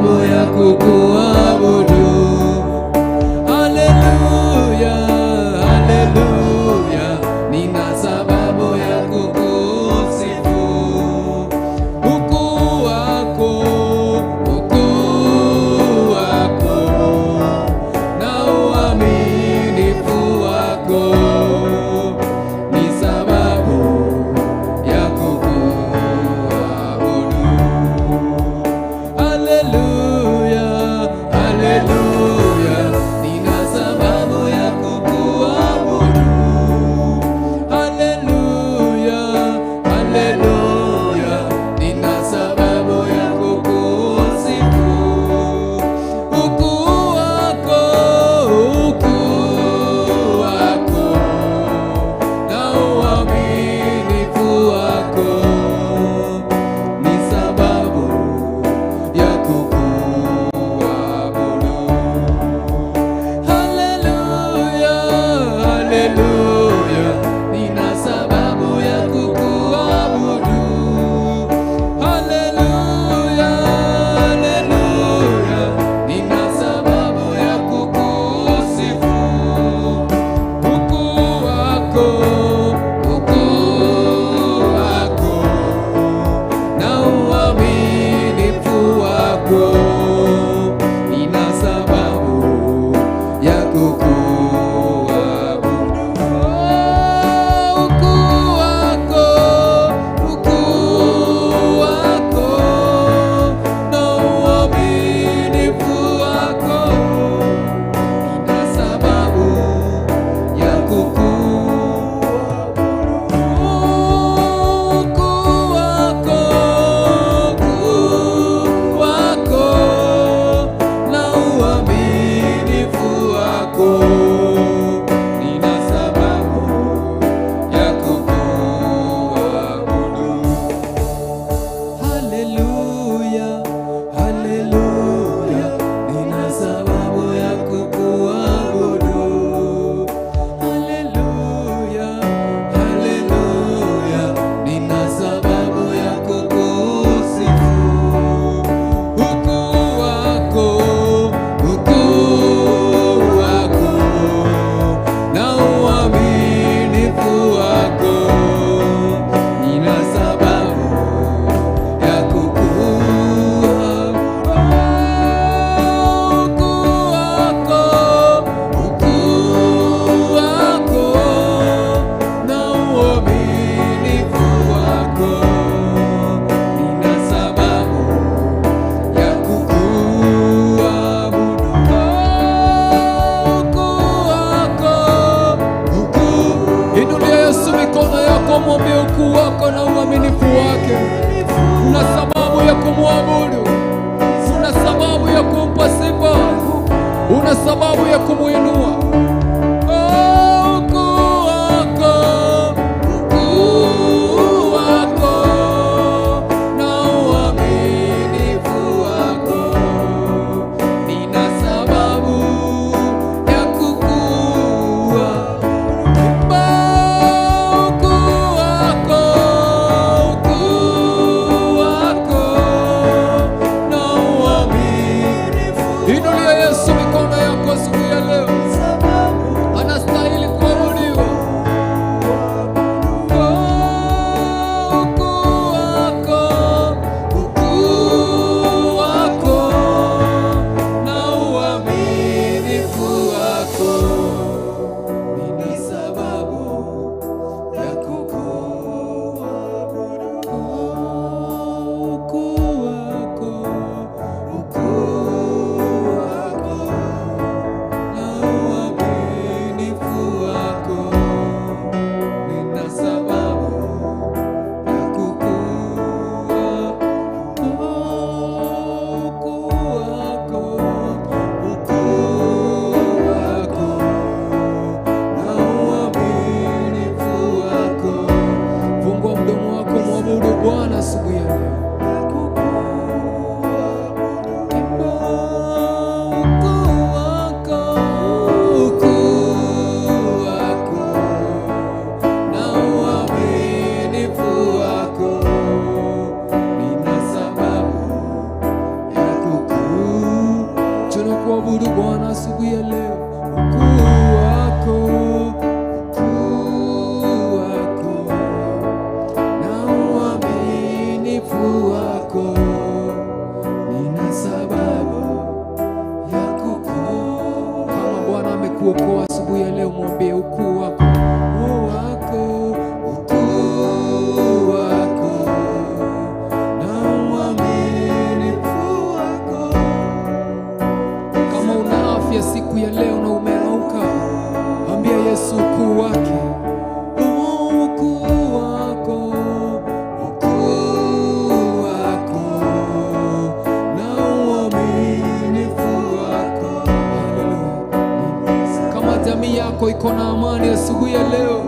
Inulia Yesu mikono yako, mwambie ukuu wako na uaminifu wake. Una sababu ya kumwabudu, una sababu ya kumpa sifa, una sababu ya kumuinua. Oh, ukuu wako, ukuu wako na uaminifu wako, nina sababu ya kukua. Ukuu wako, ukuu wako na uaminifu. Inulia Yesu mikono yako siku ya leo, anastahili kuabudiwa. Oh, ukuu wako, ukuu wako na uaminifu wako, nina sababu ya kukuabudu. Oh, ukuu wako, ukuu wako na uaminifu wako, nina sababu ya kukuabudu. Oh, ukuu wako, ukuu wako na uaminifu wako. Fungua mdomo wako, mwabudu Bwana asubuhi ya leo. Imba ukuu wako, ukuu wako na uaminifu wako, nina sababu ya tunakuabudu Bwana asubuhi ya leo. Ukuu wako, ukuu wako na uaminifu wako, nina sababu ya Kama Bwana amekuokoa asubuhi ya leo, mwambie ukuu wako, ukuu wako, ukuu wako na uaminifu wako. Kama una afya siku ya leo na umerauka, ambia Yesu ukuu wake. Ukuu wako, ukuu wako na uaminifu wako. Haleluya. Kama jamii yako iko na amani asubuhi ya leo,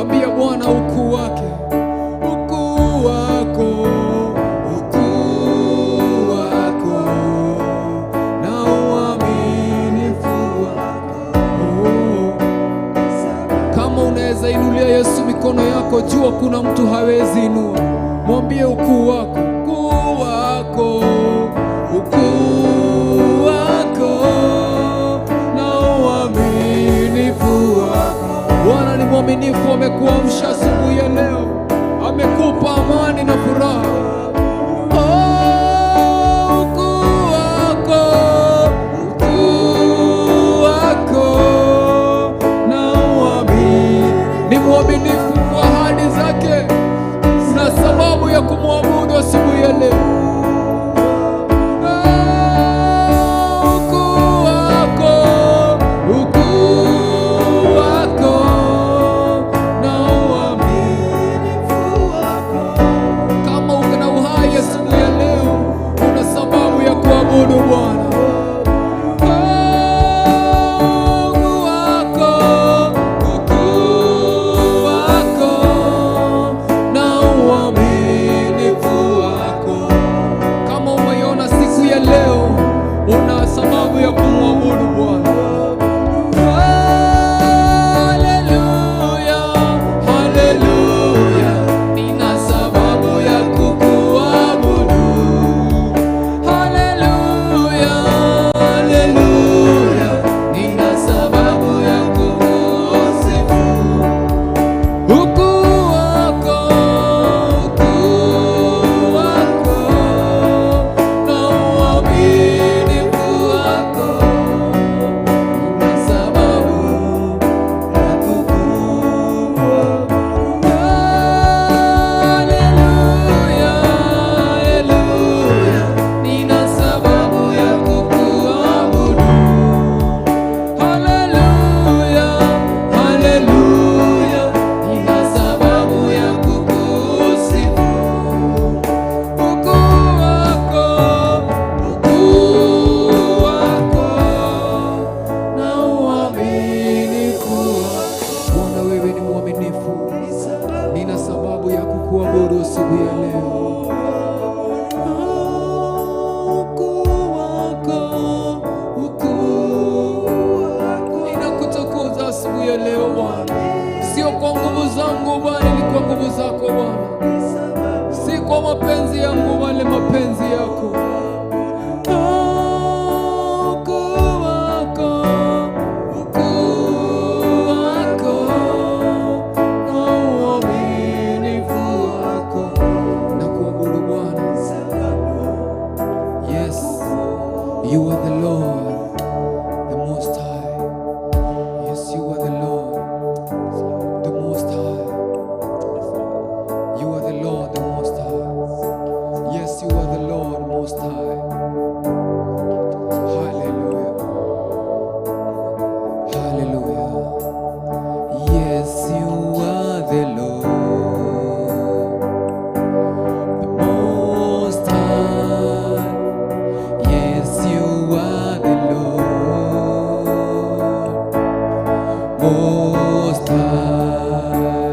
ambia Bwana ukuu wake. Ukuu wako, ukuu wako na uaminifu wako. Oh. Kama unaweza inulia Yesu mikono yako, jua kuna mtu hawezi inua. Mwambie ukuu wako, ukuu wako, ukuu wako na uaminifu wako. Bwana ni mwaminifu, amekuamsha asubuhi ya leo, amekupa amani na furaha. Oh, ukuu wako, ukuu wako na uaminifu. Ni mwaminifu kwa ahadi zake na sababu ya kumwabudu asubuhi ya leo. Oh, ukuu wako, ukuu wako na uaminifu wako. Kama uko na uhai asubuhi ya leo, una sababu ya kuabudu Bwana. Oh, ukuu wako, ukuu wako na uaminifu wako. asubuhi ya leo. Ukuu wako, ukuu wako. Ninakutukuza asubuhi ya leo Bwana, sio kwa nguvu zangu bali ni kwa nguvu zako Bwana, si kwa mapenzi yangu bali mapenzi yako. Ukuu wako, ukuu wako na uaminifu wako. Nakuabudu Bwana. Yes, you are the Lord, the Most High. Yes, you are the Lord, the Most High. You are the Lord, the Most High. Yes, you are the Lord, Most High. Hallelujah. Hallelujah. Yes, you are the Lord, the Most High. Yes, you are the Lord, Most High.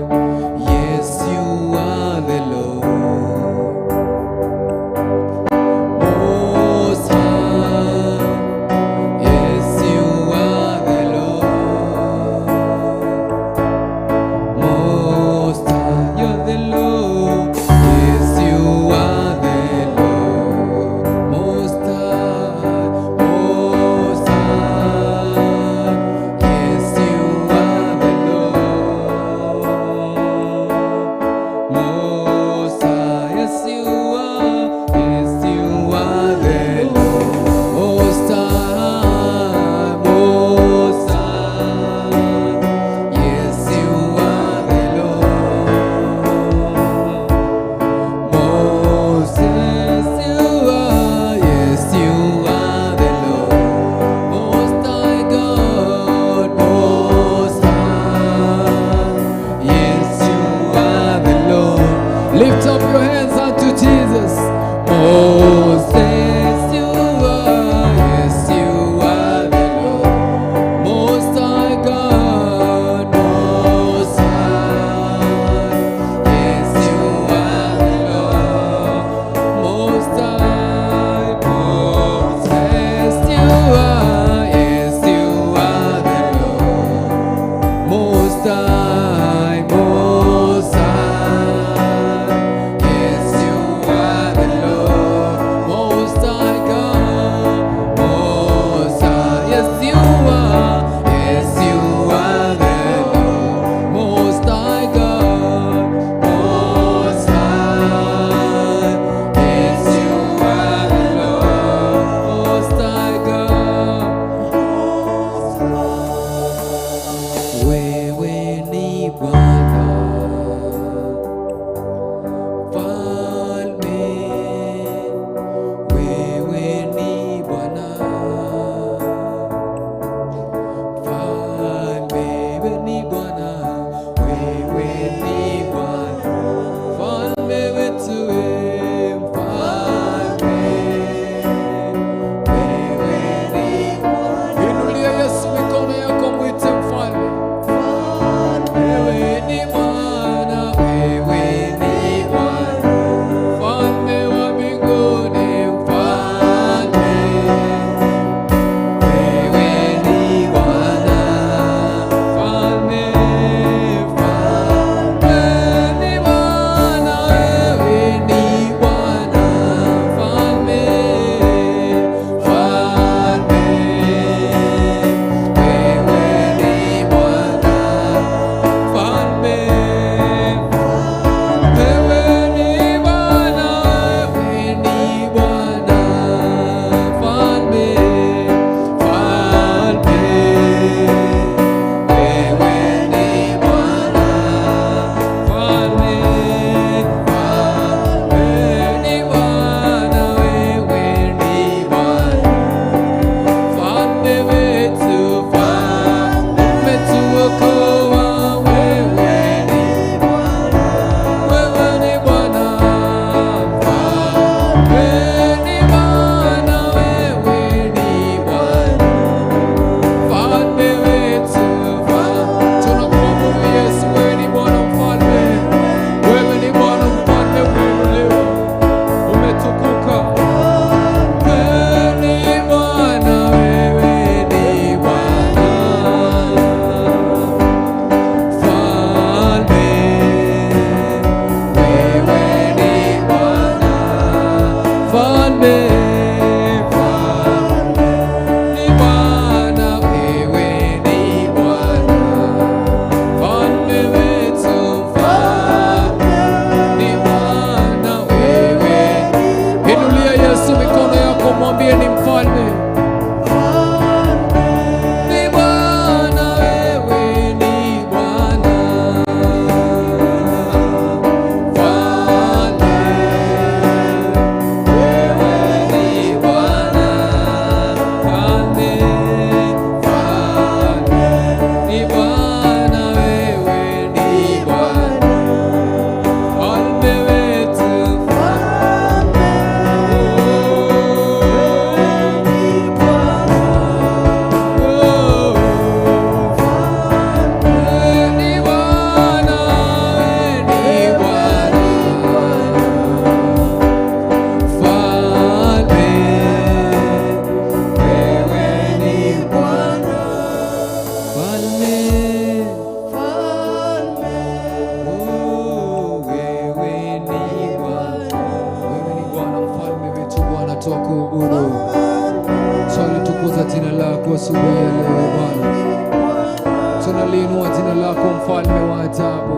ajabu.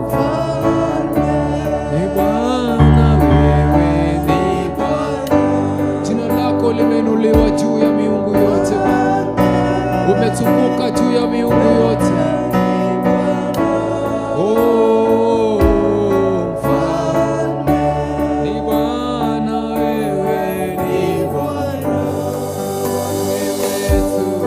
Ni Bwana, wewe ni Bwana. Jina lako limeinuliwa juu ya miungu yote Bwana. Umetukuka juu ya miungu yote. Oh, mfalme. Ni Bwana, wewe ni Bwana. Wewe tu.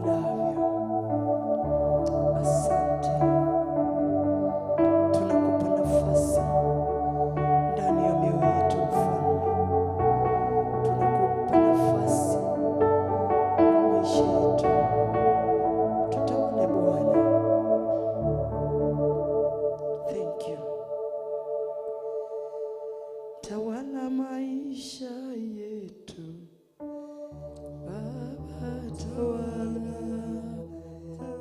love you. Asante, tunakupa nafasi ndani ya mioyo yetu Mfalme, tunakupa nafasi kwa maisha yetu, tutawale Bwana. Thank you. Tawala maisha yetu Baba, tawala,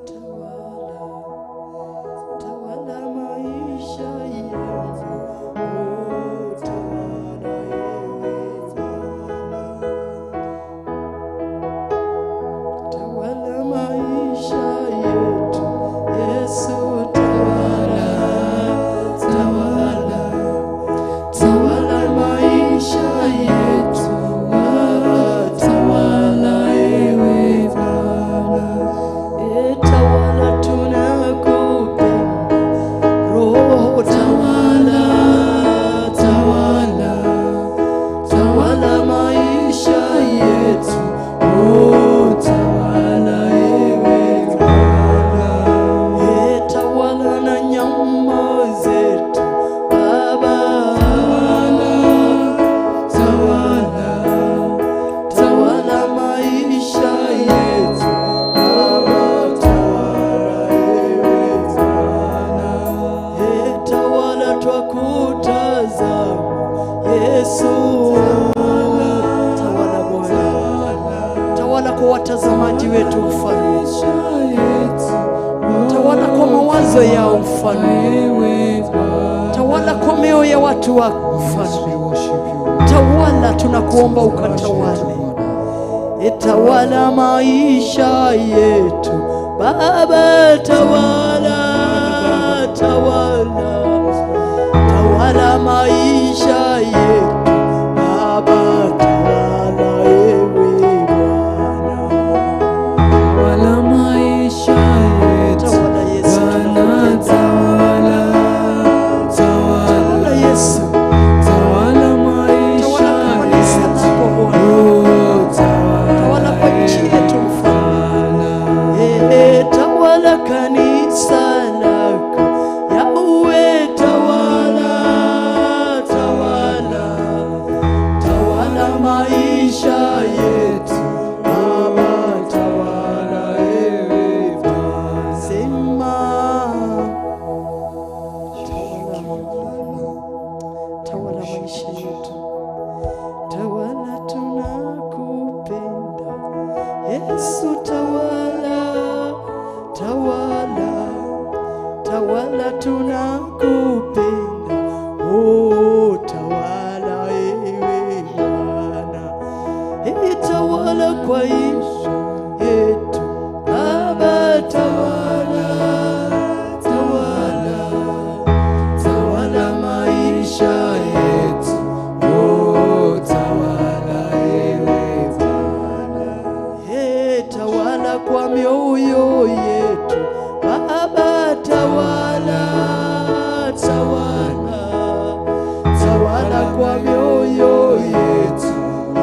tawala, tawala maisha yetu. Oh, tawala ewe Bwana, tawala maisha yetu Yesu, tawala, tawala, tawala maisha yetu Baba, tawala ewe Bwana, e tawala, tunakupenda Roho, tawala, tawala, tawala maisha yetu, oh tawala ewe Bwana, e tawala na nyama zetu Baba, tawala, tawala, tawala maisha yetu Baba, tawala ewe Bwana, e tawala twakutazama Yesu, tawala, tawala Bwana, tawala kwa watazamaji wetu Mfalme, tawala kwa mawazo yao Mfalme, tawala kwa mioyo ya watu wako Mfalme, tawala, tunakuomba ukatawale, itawala maisha yetu Baba, tawala, tawala, tawala maisha yetu Baba, tawala ewe Bwana, Tawala maisha yetu tawala Yesu, Bwana, tawala, tawala, tawala Yesu, tawala maisha tawala kanisa yetu. lako Bwana, Oh, tawala tawala kwa nchi yetu Mfalme. Bwana. Eh, tawala kanisa lako Yahweh, tawala, tawala, tawala maisha yetu Baba, tawala ewe Bwana. Sema tawala, tawala maisha yetu, tawala, tunakupenda Yesu, tawala, tawala, tawala, tunakupenda. Oh, tawala ewe Bwana, Eh, tawala kwa Yesu yetu Baba, tawala, tawala, Tawala maisha yetu, oh, tawala ewe Bwana. Hey, tawala kwa mioyo yetu Baba, tawala, tawala, tawala kwa mioyo yetu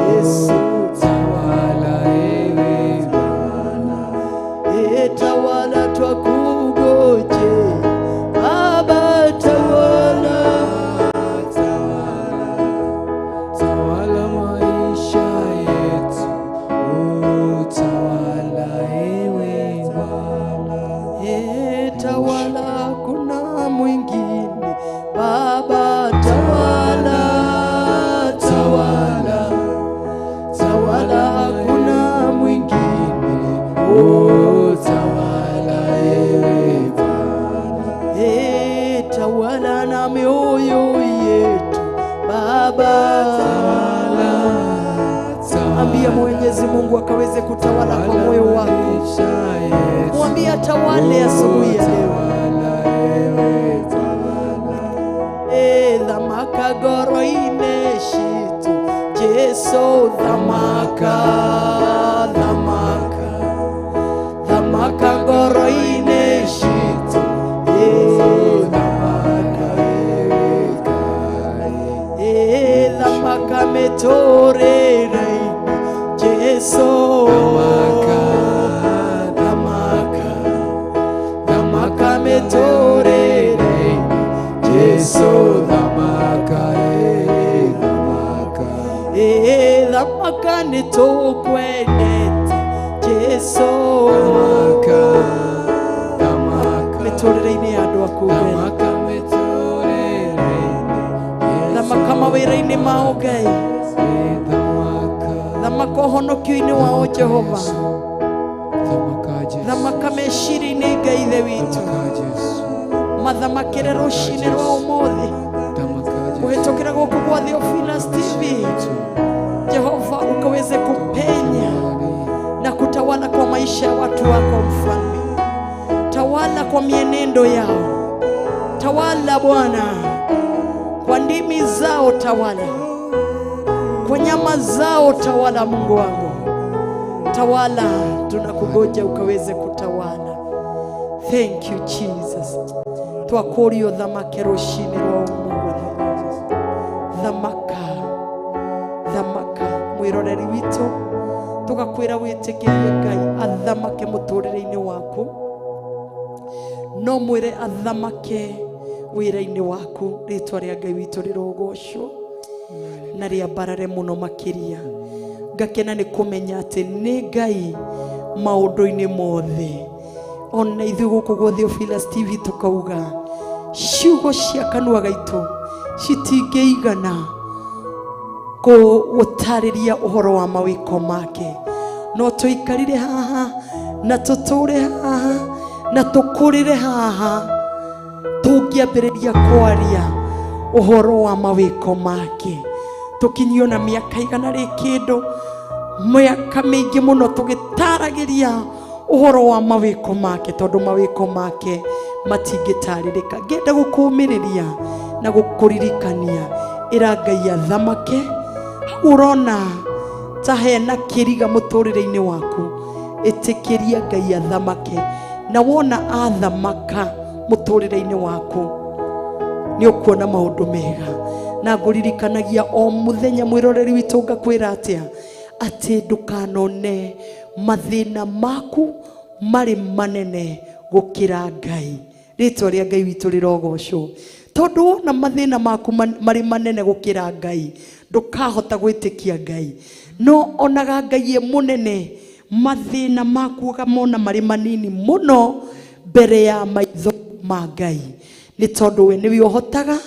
Yesu, Tawala ewe Bwana. hey, tawala twakugoje Baba, tawala, Tawala, tawala maisha yetu, oh, tawala ewe Bwana. hey, tawala, kuna mwingine Baba, tawala, tawala, tawala, hakuna mwingine. Oh, tawala ewe Bwana. Hey, tawala na mioyo yetu Baba, Tawala, ambia Mwenyezi Mungu akaweze kutawala kwa moyo wako, maisha yetu, mwambie atawale asubuhi ya leo. tawala ewe Bwana. Hey, dhamaka goroine shitu Jesu, dhamaka, dhamaka, dhamaka goroine shitu Yesu, dhamaka ewe dhamaka metorere Jesu, Dhamaka, Nĩ tũkwendete Jesu. Thamaka, thamaka, Mĩtũrĩre-inĩ ya andũ aku Ngai. thamaka mĩtũrĩre-inĩ, Yesu. Thamaka mawĩra-inĩ mao Ngai. Thamaka, Thamaka ũhonokio-inĩ wao Jehova. Yesu. Thamaka Jesu. Thamaka meciria-inĩ Ngai ithe witũ. Thamaka Jesu. Mathamakĩre rũcinĩ rwa ũmũthĩ. Thamaka Jesu. Kũhĩtũkĩra gũkũ gwa Theophilus TV. Jehova ukaweze kupenya na kutawala kwa maisha ya watu wako mfalme. Tawala kwa mienendo yao. Tawala Bwana kwa ndimi zao, tawala kwa nyama zao, tawala Mungu wangu, tawala. Tunakugoja ukaweze kutawala. Thank you Jesus. Twakũria thamake rũcinĩ rwa ũmũthĩ. Thamaka, thamaka mwĩroreri witũ, tũgakwĩra wĩtĩkĩrie Ngai athamake mũtũrĩre-inĩ waku, no mwĩre athamake wĩra-inĩ waku. Rĩtwa rĩa Ngai witũ rĩrogocwo na rĩambarare mũno makĩria. Ngakena nĩ kũmenya atĩ nĩ Ngai maũndũ-inĩ mothe. Ona ithuĩ gũkũ gwa Theophilus TV tũkauga ciugo cia kanua gaitũ citingĩigana gũtarĩria ũhoro wa mawĩko make, no tũikarire haha na tũtũre haha na tũkũrĩre haha tũngĩambĩrĩria kwaria ũhoro wa mawĩko make. Tũkinyio na mĩaka igana rĩ kĩndũ, mĩaka mĩingĩ mũno tũgĩtaragĩria ũhoro wa mawĩko make, tondũ mawĩko make matingĩtarĩrĩka. Ngĩenda gũkũmĩrĩria na gũkũririkania, ĩra Ngai athamake. Hau ũrona ta hena kĩriga mũtũrĩre-inĩ waku, ĩtĩkĩria Ngai athamake, na wona athamaka mũtũrĩre-inĩ waku nĩ ũkuona maũndũ mega. Na ngũririkanagia o mũthenya mwĩroreri witũ, ngakwĩra atĩa, atĩ ndũkanone mathĩna maku marĩ manene gũkĩra Ngai. Rĩtwa rĩa Ngai witũ rĩrogocwo, tondũ wona mathĩna maku marĩ manene gũkĩra Ngai, ndũkahota gwĩtĩkia Ngai. No onaga Ngai e mũnene, mathĩna maku ũkamona marĩ manini mũno mbere ya maitho ma Ngai, nĩ tondũ we nĩwe ũhotaga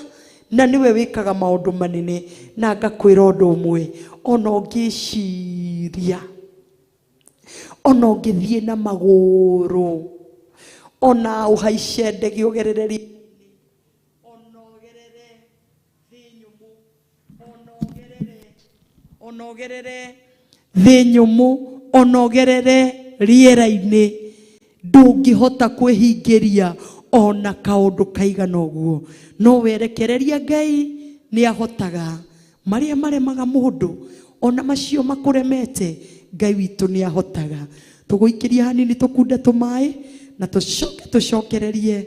na nĩwe wĩkaga maũndũ manene. Na ngakwĩra ũndũ ũmwe, ona ũngĩciria, ona ũngĩthiĩ na magũrũ, ona ũhaice ndege ũgerere ona ũgerere thĩ nyũmũ, ona ũgerere, ona ũgerere thĩ nyũmũ, ona ũgerere rĩera-inĩ, ndũngĩhota kwĩhingĩria ona kaũndũ kaigana ũguo. No werekereria Ngai nĩ ahotaga marĩa maremaga mũndũ, ona macio makũremete Ngai witũ nĩ ahotaga. Tũgũikĩria hanini tũkunde tũmaĩ na tũcoke tũcokererie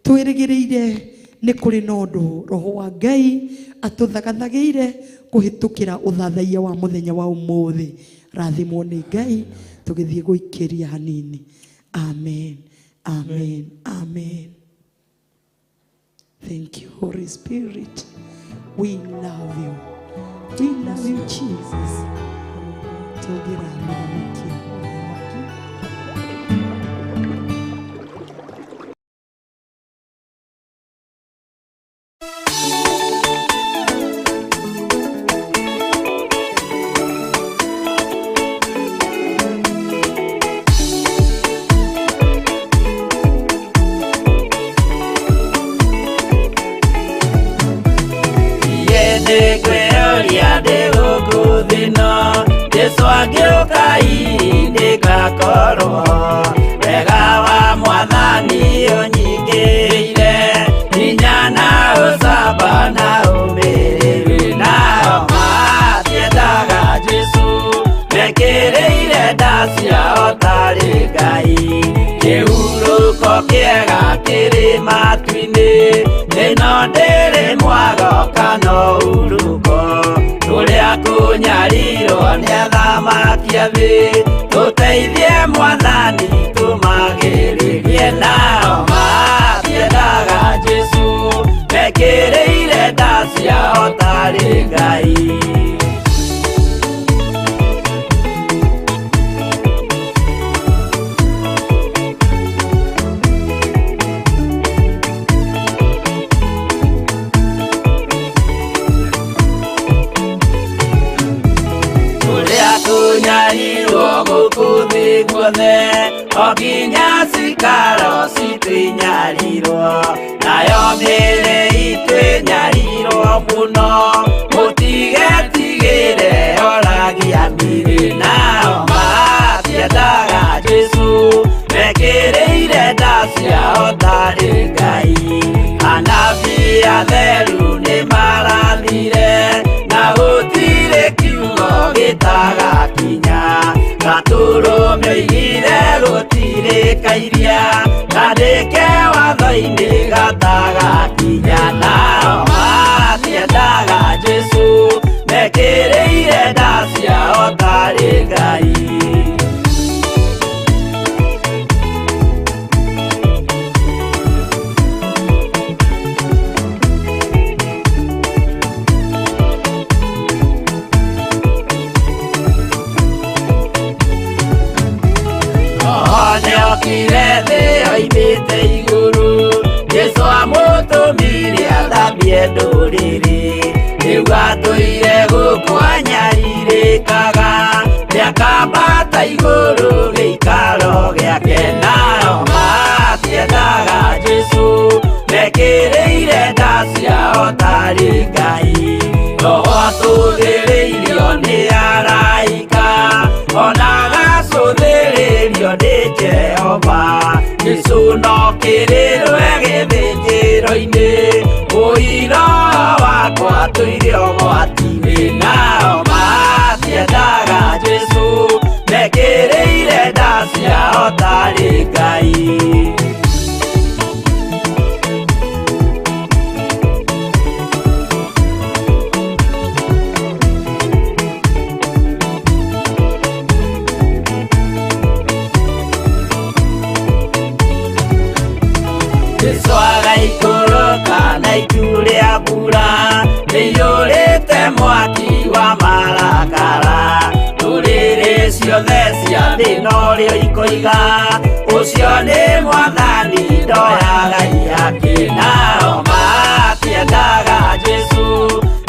twĩrĩgĩrĩire nĩ kũrĩ na ũndũ Roho wa Ngai atũthagathagĩire kũhĩtũkĩra ũthathaiya wa mũthenya wa ũmũthĩ. Rathimwo nĩ Ngai tũgĩthiĩ gũikĩria hanini. Amen, amen, amen. Thank you, Holy Spirit. We love you. We love you, Jesus. Tũngĩra mũthamaki, mũthamaki. Nĩngwĩyũria ndĩ gũkũ thĩ-ĩno, Jesũ angĩũka hihi ndĩgakorwo. Wega wa Mwathani ũnyingĩrĩire, hinya na ũcamba na ũmĩrĩru. Nao matiendaga Jesũ, mekĩrĩire nda ciao tarĩ Ngai. Kĩhurũko kĩega kĩrĩ matu-inĩ, ĩno ndĩrĩ mwago kana ũhurũko. Kũrĩa kũnyarirwo nĩ athamaki a thĩ, tũteithie Mwathani tũmagĩrĩrie. Nao matiendaga Jesũ, mekĩrĩire nda ciao tarĩ Ngai. thĩ guothe o nginya cikaro citũ inyarirwo nayo mĩĩrĩ itũ ĩnyarirwo mũno mũtigetigĩre oragia mĩrĩ nao matiendaga Jesũ mekĩrĩire nda ciao tarĩ Ngai anabii atheru nĩmarathire na gũtirĩ kiugo gĩtagakinya gatũrũme oigire gũtirĩ kairia kandĩke watho-inĩ gatagakinya nao matiendaga Jesũ mekĩrĩire nda ciao tarĩ Ngai. Nĩokire thĩ oimĩte igũrũ Jesũ amũtũmire athambie ndũrĩrĩ rĩu atũire gũkũ anyarirĩkaga nĩakambata igũrũ gĩikaro gĩake nao matiendaga Jesũ mekĩrĩire nda ciao tarĩ Ngai Roho atũthĩrĩirio nĩ araika ona agacũthĩrĩrio nĩ Jehova Jesũ no kĩrĩrwe gĩthĩnjĩro-inĩ ũira wakwa tũire ũgwati-inĩ nao matiendaga Jesũ mekĩrĩire nda ciao tarĩ Ngai. Jesũ agaikũrũka na itu rĩa mbura rĩiyũrĩte mwaki wa marakara ndũrĩrĩ ciothe cia thĩ norĩo ikoiga ũcio nĩ mwathani ndoyaga ihaki nao matiendaga Jesũ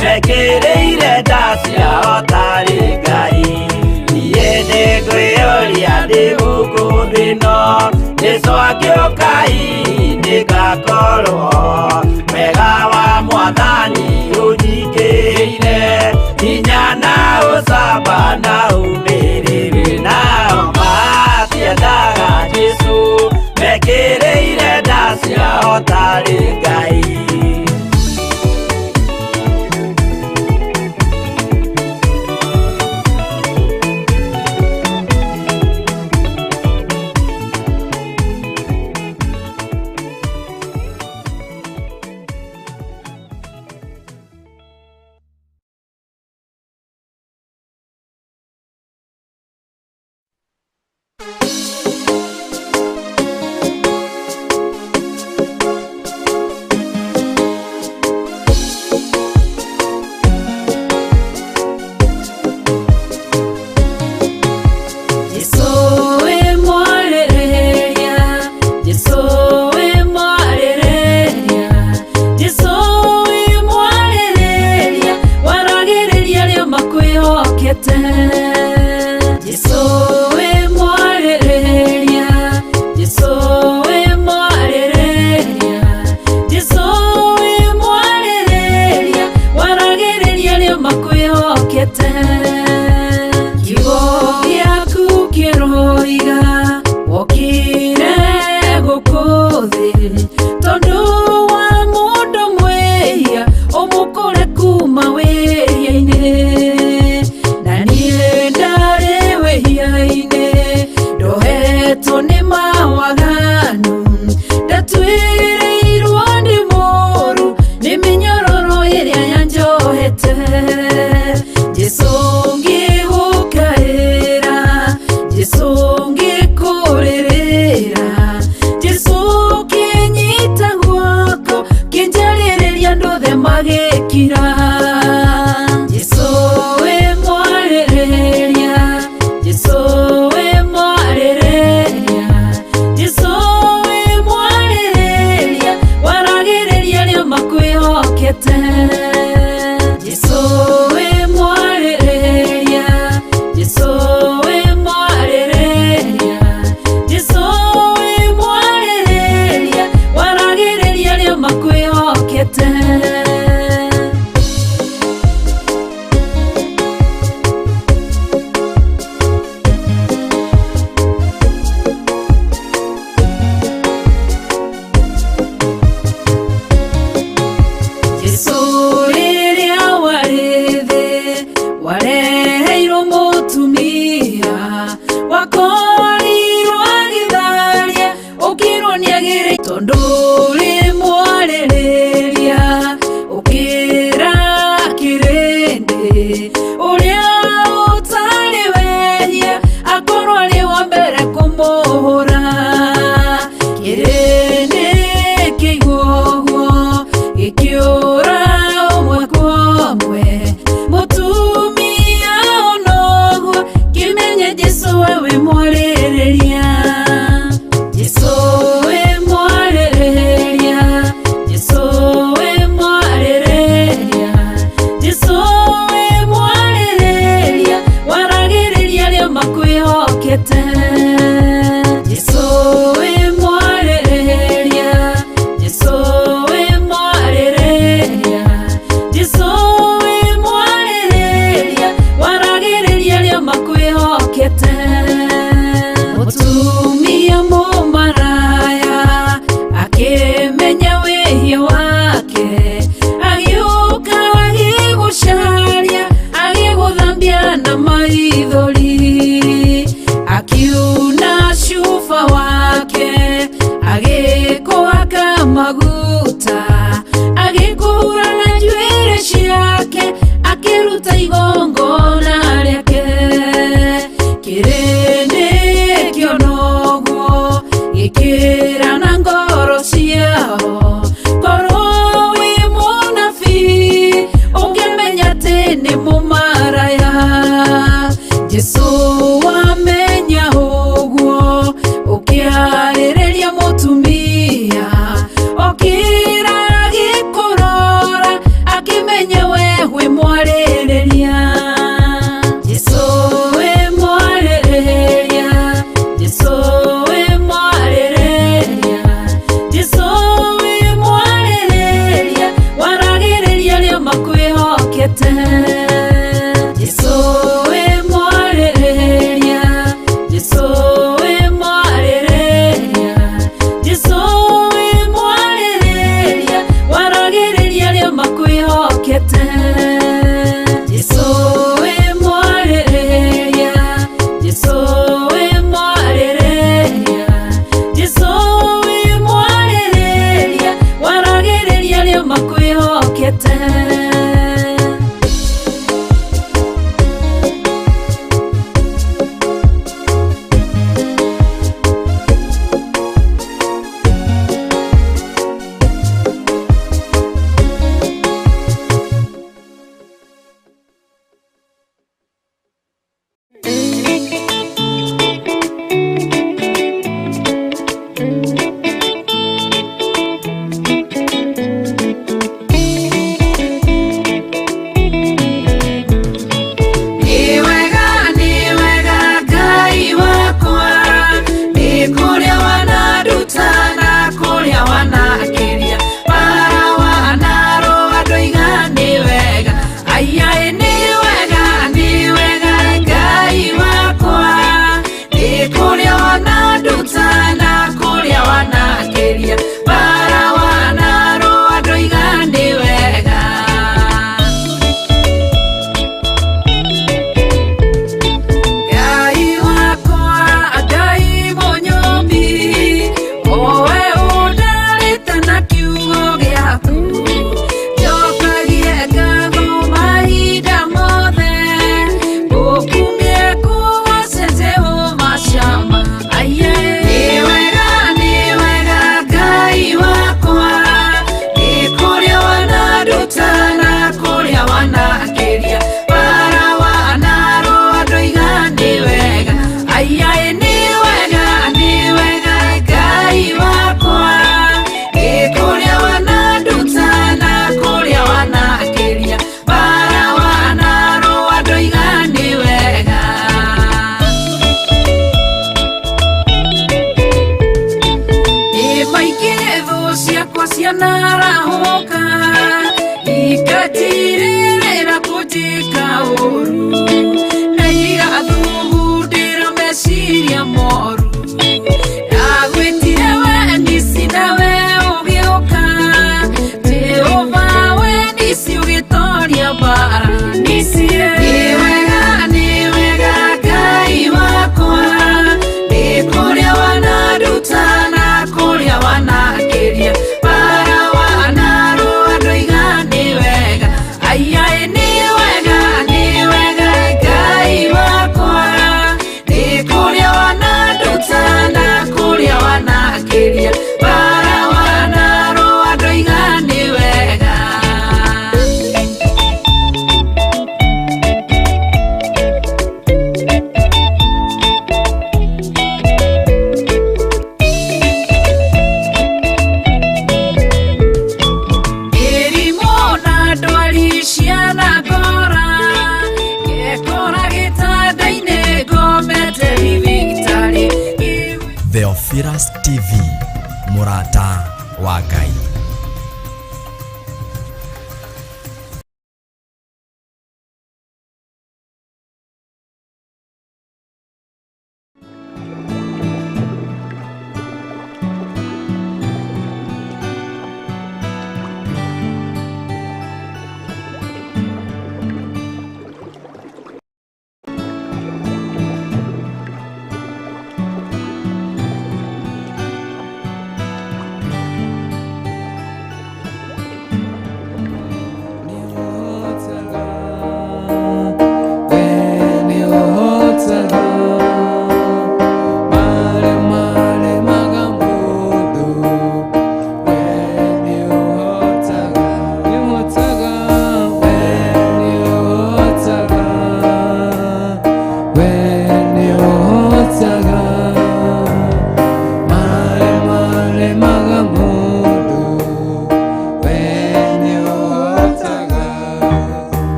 mekĩrĩire nda ciao tarĩ Ngai niĩ nĩngwĩyũria ndĩ gũkũ thĩ ĩno Jesũ angĩũka nĩngakorwo wega wa mwathani ũnyingĩrĩire hinya na ũcamba na ũmĩrĩru nao matiendaga Jesũ mekĩrĩire nda ciao tarĩ Ngai. Agĩkũhaka maguta, agĩkũhura na njuĩrĩ ciake, akĩruta igongona rĩake. Kĩrĩndĩ kĩona ũguo gĩkĩra na ngoro ciao, korwo wĩ mũnabii ũngĩmenya atĩ nĩ mũmaraya. Jesũ wamenya ũguo ũkĩarĩrĩria mũtumia, okĩra agĩkũrora akĩmenya we wĩ mwarĩrĩria. Jesũ wĩ mwarĩrĩria, Jesũ wĩ mwarĩrĩria, Jesũ wĩ mwarĩrĩria, waragĩrĩria arĩa makwĩhokete. Jesũ wĩ mwarĩrĩria, Jesũ wĩ mwarĩrĩria, Jesũ wĩ mwarĩrĩria, waragĩrĩria arĩa makwĩhokete. Jesũ wĩ mwarĩrĩria, Jesũ wĩ mwarĩrĩria, Jesũ wĩ mwarĩrĩria, waragĩrĩria arĩa makwĩhokete. Nĩ wega Ngai wakwa, nĩ kũrĩa wananduta na kũrĩa wanakĩria, bara wanarũa ndoiga nĩ wega. Aiaĩ nĩ wega Ngai wakwa, nĩ kũrĩa wananduta na kũrĩa wanakĩria, bara wanarũa ndoiga nĩ wega. Ngai wakwa, Ngai mũnyũmbi, owe ũndarĩte na kiugo gĩaku, njokagie ngatho mahinda mothe, ngũkumie kũgoce Jehova Shama. Aiye, nĩ wega Ngai wakwa, nĩ kũrĩa wananduta na kũrĩa wanakĩria, bara wanarũa ndoiga nĩ wega. Aiaĩ nĩ wega Ngai wakwa, nĩ kũrĩa wananduta na kũrĩa wanakĩria, bara wanarũa ndoiga nĩ wega. Ĩ maingĩ thũ ciakwa cianarahũka, ikatirĩrĩra kũnjĩka ũru, na igathugundĩra meciria moru. Ndagwĩtire we nisi nawe ũgĩũka, Jehova we nisi ũgĩtoria mbara nisi. Nĩ wega Ngai wakwa, nĩ kũrĩa wananduta na kũrĩa wanakĩria, bara wanarũa ndoiga nĩ wega. Aiaĩ nĩ wega Ngai wakwa, nĩ kũrĩa wananduta na kũrĩa wanakĩria, bara wanarũa ndoiga nĩ wega. Mĩrimũ na ndwari cianangora, ngekora gĩtanda-inĩ ngomete thibitarĩ. Theophilus TV, mũrata wa Ngai.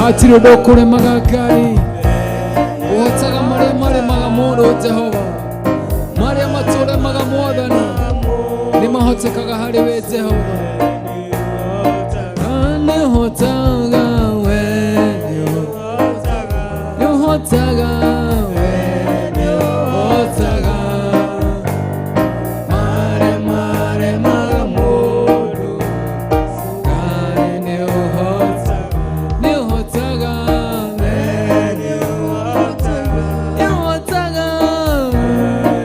Hatirĩ ũndũ ũkũremaga Ngai. Ũhotaga marĩa maremaga mũndũ Jehova. Marĩa matũremaga Mwathani nĩ mahotekaga harĩ we Jehova. Nĩũhotaga we, nĩũhotaga we, nĩũhotaga marĩa maremaga mũndũ. Ngai nĩũhotaga, nĩũhotaga we, nĩũhotaga we,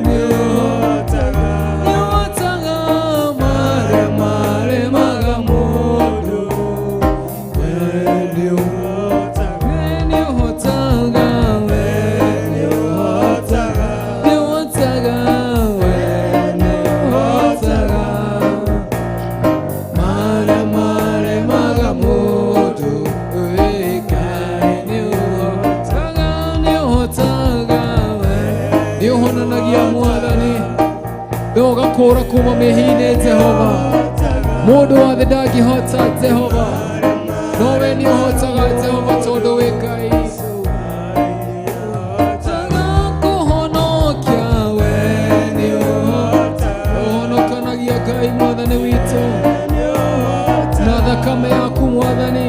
nĩũhotaga, nĩũhotaga marĩa maremaga mũndũ. We nĩũhotaga, nĩũhotaga we, nĩũhotaga, nĩũhotaga we, nĩũhotaga marĩa maremaga mũndũ. Ngai nĩũhotaga, nĩũhotaga we, nĩũhonanagia Mwathani, na ũgakũũra kuma mĩhi-inĩ Jehova. Mũndũ wa thĩ ndangĩhota Jehova, no we nĩũhotaga Jehova tondũ wĩ Ngai. Hotaga kũhonokia we, nĩũhotaga, ũhonokanagia Ngai Mwathani witũ na thakame yaku Mwathani.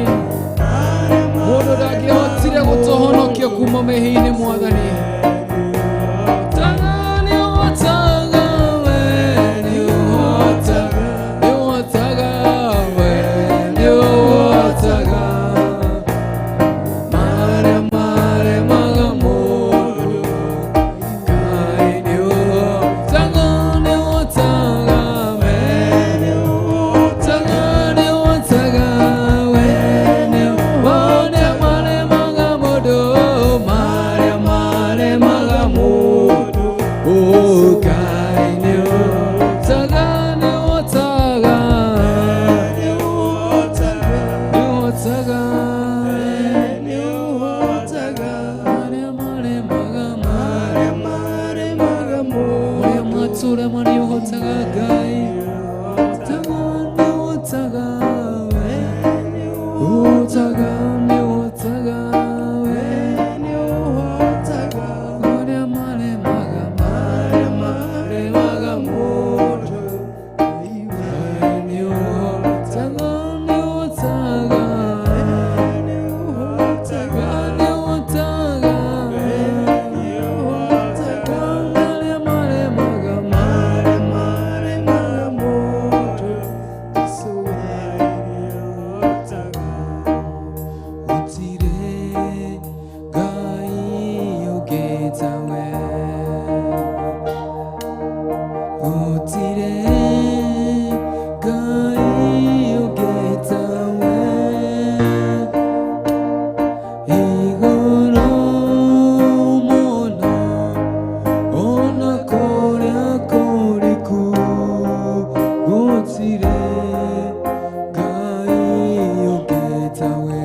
Mũndũ ndangĩhotire gũtũhonokia kuma mĩhi-inĩ Mwathani. Hotaga, nĩũhotaga we, nĩũhotaga, nĩũhotaga we, nĩũhotaga marĩa maremaga mũndũ. Ngai nĩũhotaga, nĩũhotaga we, nĩũhotaga, nĩũhotaga we, marĩa maremaga mũndũ, marĩa maremaga mũndũ. Oh, Ngai nĩũhotaga, nĩũhotaga, nĩũhotaga, nĩũhotaga marĩa maremaga, marĩa maremaga mũndũ, marĩa matũrema nĩũhotaga Ngai. Hotaga, nĩũhotaga we, nĩũhotaga, nĩũhotaga we, nĩũhotaga marĩa maremaga, marĩa maremaga mũndũ. Nĩũhotaga, nĩũhotaga, nĩũhotaga, nĩũhotaga, nĩũhotaga marĩa maremaga, marĩa maremaga mũndũ. Gũtirĩ Ngai ũngĩ tawe, gũtirĩ Ngai ũngĩ tawe, igũrũ mũno ona kũrĩa kũriku, gũtirĩ Ngai ũngĩ tawe,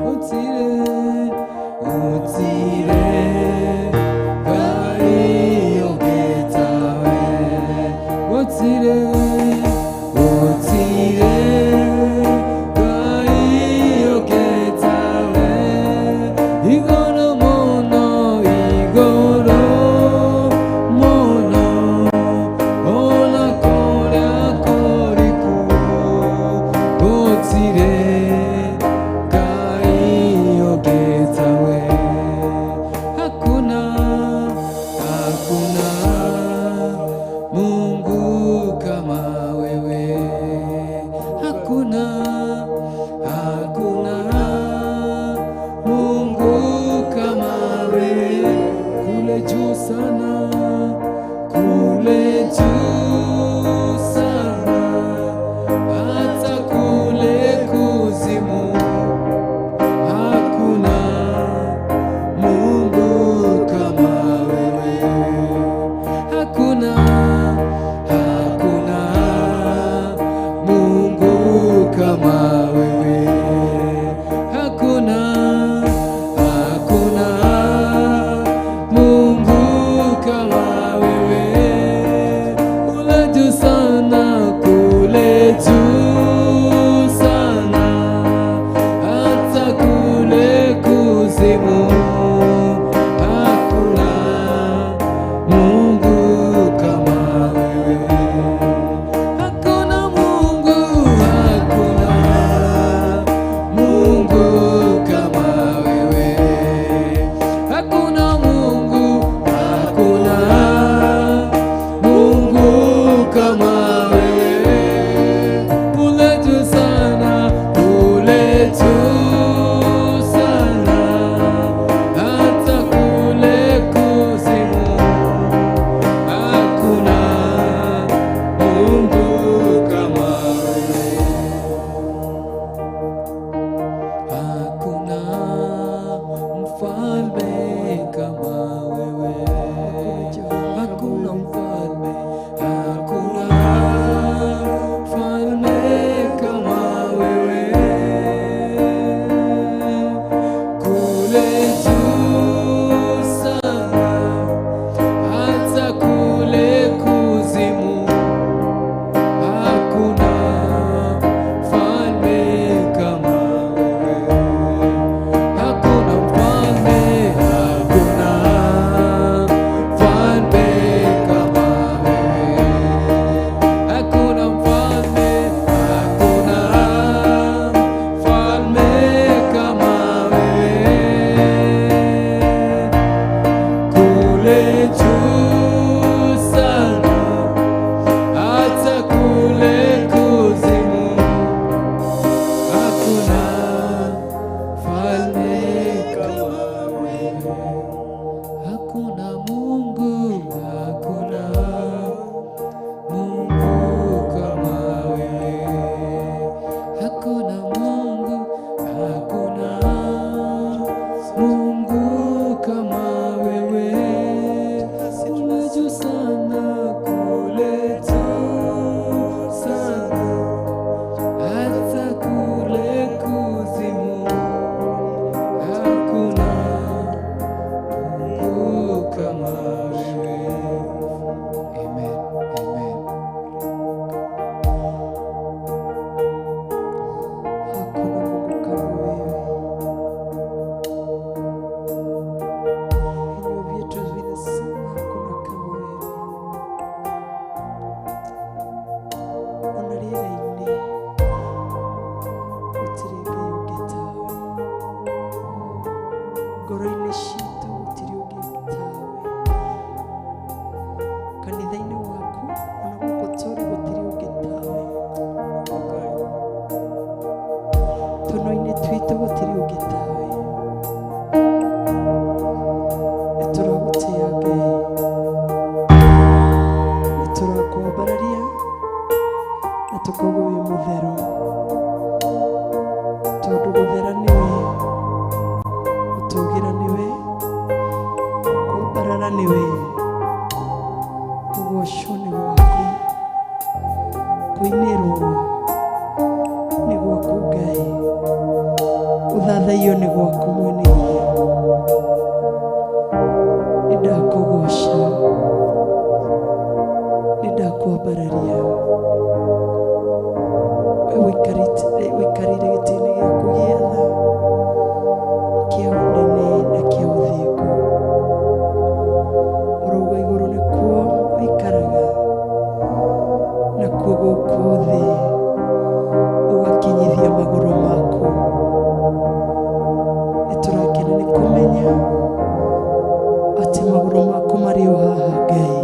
gũtirĩ, gũtirĩ Ngai ũngĩ tawe, gũtirĩ, gũtirĩ Ngai ũngĩ tawe, igũrũ mũno, igũrũ mũno ona kũrĩa kũriku, gũtirĩ Ngai ũngĩ tawe. Hakuna, hakuna Mungu kama wewe, hakuna, hakuna Mungu kama wewe, kule juu sana, kule juu sana, hata kule kuzimu, hakuna Mungu kama wewe, hakuna, hakuna Mungu kama wewe, hakuna, hakuna Mungu kama witũ gũtirĩ ũngĩ tawe. Nĩ tũragũtĩĩa Ngai, nĩ tũrakwambararia na tũkauga wĩ mũtheru, tondũ gũthera nĩwe, gũtũgĩra nĩwe, kwambarara nĩwe, kũgocwo nĩ gwaku, kũinĩrwo nĩ gwaku Ngai, gũthathaiyo nĩ gwaku mwene hinya. Nĩ ndakũgoca, nĩ ndakwambararia, we ũikarĩire gĩtĩ-inĩ gĩaku gĩa tha, kĩa ũnene na kĩa ũthingu. Ũrauga igũrũ nĩkuo ũikaraga, nakuo gũkũ thĩ ũgakinyithia magũrũ maku. Nĩ tũrakena nĩ kũmenya atĩ magũrũ maku marĩ o haha Ngai,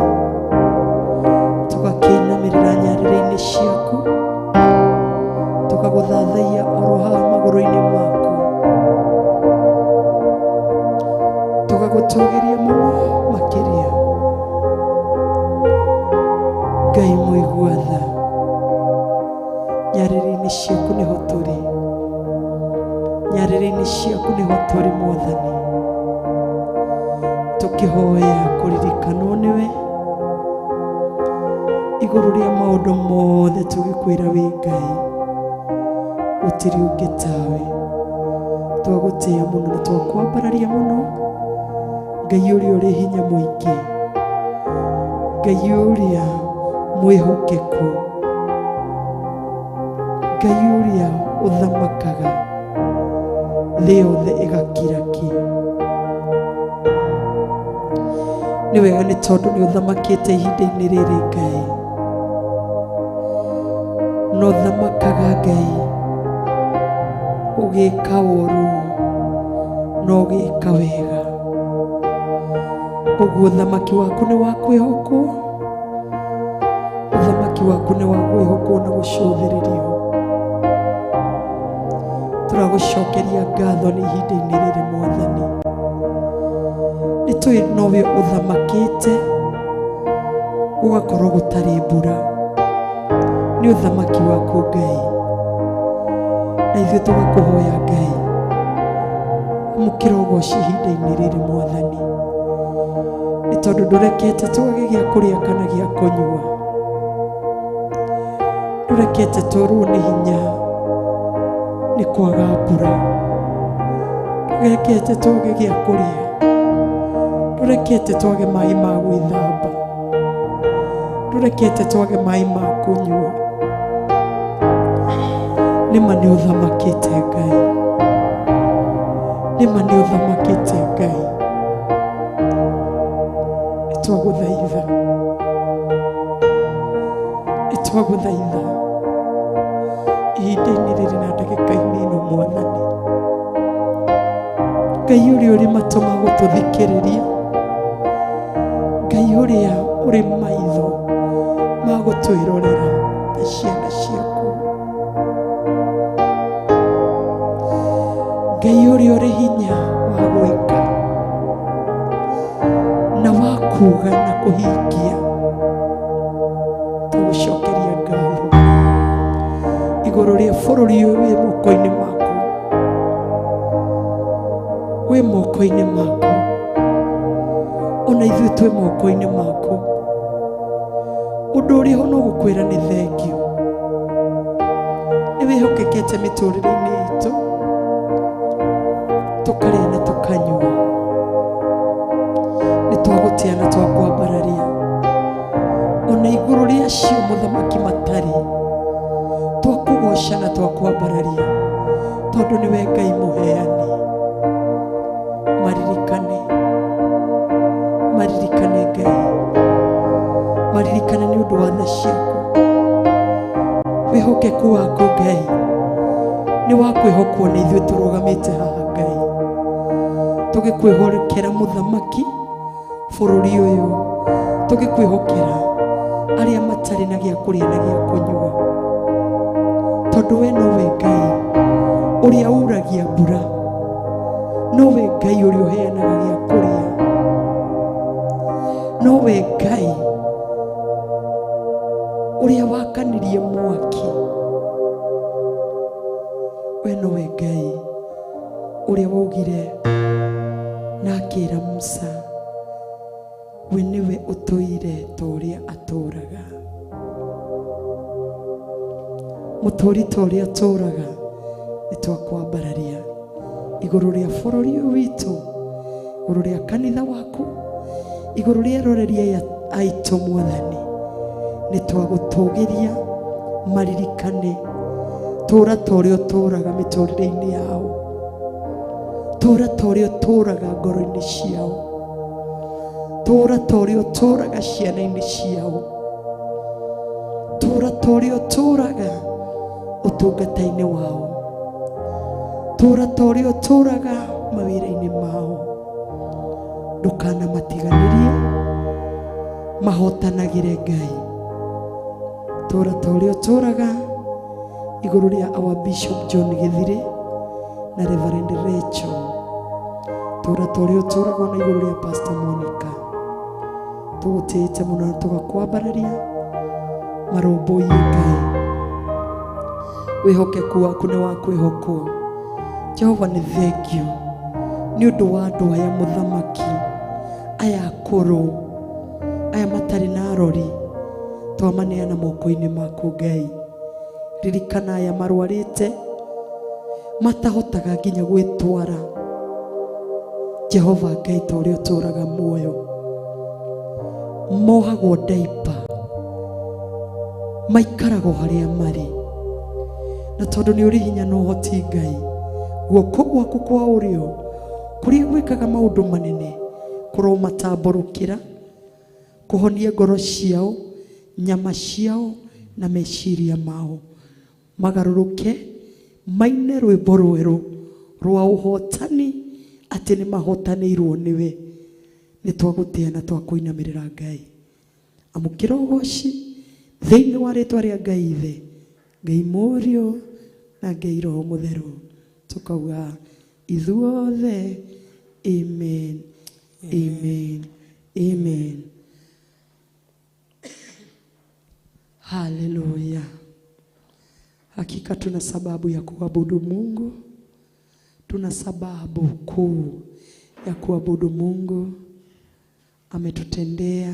tũgakĩinamĩrĩra nyarĩrĩ-inĩ ciaku, tũkagũthathaiya oro haha magũrũ-inĩ maku, tũgagũtũgĩria mũno makĩria. Ngai mũigua tha, nyarĩrĩ-inĩ ciaku nĩho tũrĩ, nyarĩrĩ-inĩ ciaku nĩho tũrĩ Mwathani, tũkĩhoya kũririkanwo nĩwe igũrũ rĩa maũndũ mothe, tũgĩkwĩra wĩ Ngai, gũtirĩ ũngĩ tawe. Twagũtĩĩa mũno na twakwambararia mũno, Ngai ũrĩa ũrĩ hinya mũingĩ, Ngai ũrĩa mwĩhokeku, Ngai ũrĩa ũthamakaga thĩ yothe ĩgakira ki. Nĩ wega nĩ tondũ nĩ ũthamakĩte ihinda-inĩ rĩrĩ Ngai, na ũthamakaga Ngai ũgĩka ũru na ũgĩka wega. Ũguo ũthamaki waku nĩ wa kwĩhokwo, ũthamaki waku nĩ wa kwĩhokwo na gũcũthĩrĩrio. Tũragũcokeria ngatho nĩ ihinda-inĩ rĩrĩ Mwathani, nĩ tũĩ nowe ũthamakĩte gũgakorwo gũtarĩ mbura, nĩ ũthamaki waku Ngai, na ithuĩ tũgakũhoya Ngai, amũkĩra ũgoci ihinda-inĩ rĩrĩ Mwathani, nĩ tondũ ndũrekete twage gĩa kũrĩa kana gĩa kũnyua, ndũrekete tũrwo nĩ hinya nĩ kwaga mbura, ndũrekete twage gĩa kũrĩa, ndũrekete twage maĩ ma gwĩthamba, ndũrekete twage maĩ ma kũnyua. Nĩma nĩ ũthamakĩte Ngai, nĩma nĩ ũthamakĩte Ngai, nĩ twagũthaitha, nĩ twagũthaitha ihinda-inĩ rĩrĩ na ndagĩka-inĩ ĩno Mwathani. Ngai ũrĩa ũrĩ matũ ma gũtũthikĩrĩria, Ngai ũrĩa ũrĩ maitho ma gũtwĩrorera ta ciana ciaku, Ngai ũrĩa ũrĩ hinya wa gwĩka na wa kuuga na kũhingia, tũgũcokeria ngatho igũrũ rĩa bũrũri ũyũ wĩ moko-inĩ maku, wĩ moko-inĩ maku, ona ithuĩ twĩ moko-inĩ maku. Ũndũ ũrĩ ho no gũkwĩra nĩ thengio, nĩ wĩhokekete mĩtũrĩre-inĩ itũ, tũkarĩa na tũkanyua, nĩ twagũtĩa na twakwambararia, ona igũrũ rĩa acio mũthamaki matarĩ, twakũgoca na twakwambararia, tondũ nĩwe Ngai mũheani. Maririkane, maririkane Ngai, maririkane nĩ ũndũ wa tha ciaku, wĩhokeku waku Ngai nĩ wa kwĩhokwo nĩ ithuĩ tũrũgamĩte haha Ngai, tũgĩkwĩhokera mũthamaki bũrũri ũyũ, tũgĩkwĩhokera arĩa matarĩ na gĩa kũrĩa na gĩa kũnyua, tondũ we nowe Ngai Ũrĩa uragia mbura, nowe Ngai ũrĩa ũheanaga gĩa kũrĩa, nowe Ngai ũrĩa wakanirie mwaki, we nowe Ngai ũrĩa waugire na akĩra Musa, we nĩwe ũtũire ta ũrĩa atũraga, mũtũri ta ũrĩa atũraga. Nĩ twakwambararia igũrũ rĩa bũrũri ũyũ witũ, igũrũ rĩa kanitha waku, igũrũ rĩa eroreri aya aitũ. Mwathani, nĩ twagũtũgĩria, maririkane, tũra ta ũrĩa ũtũraga mĩtũrĩre-inĩ yao, tũra ta ũrĩa ũtũraga ngoro-inĩ ciao, tũra ta ũrĩa ũtũraga ciana-inĩ ciao, tũra ta ũrĩa ũtũraga ũtungata-inĩ wao, tũra ta ũrĩa ũtũraga mawĩra-inĩ mao. Ndũkanamatiganĩrie, mahotanagĩre Ngai. Tũra ta ũrĩa ũtũraga igũrũ rĩa our Bishop John Githire na Reverend Rachel, tũra ta ũrĩa ũtũraga ona igũrũ rĩa Pastor Monica. Tũgũtĩĩte mũno na tũgakwambararia, marũmbũiye Ngai. Wĩhokeku waku nĩ wa kwĩhokwo. Jehova, nĩ thengio nĩ ũndũ wa andũ aya, mũthamaki, aya akũrũ, aya matarĩ na arori, twamaneana moko-inĩ maku. Ngai, ririkana aya marwarĩte, matahotaga nginya gwĩtwara. Jehova Ngai, ta ũrĩa ũtũraga muoyo, mohagwo ndaipa, maikaragwo harĩa marĩ, na tondũ nĩ ũrĩ hinya na ũhoti, Ngai, guoko gwaku kwa ũrĩo kũrĩa gwĩkaga maũndũ manene kũromatambũrũkĩra kũhonia ngoro ciao, nyama ciao na meciria mao, magarũrũke maine rwĩmbo rwerũ rwa ũhotani atĩ nĩ mahotanĩirwo nĩwe. Nĩ twagũtĩa na twakũinamĩrĩra. Ngai, amũkĩra ũgoci thĩinĩ wa rĩtwa rĩa Ngai Ithe, Ngai Mũriũ na Ngai Roho Mũtheru, tukauga ithuothe amen, amen, amen. Haleluya! Hakika tuna sababu ya kuabudu Mungu, tuna sababu kuu ya kuabudu Mungu. Ametutendea,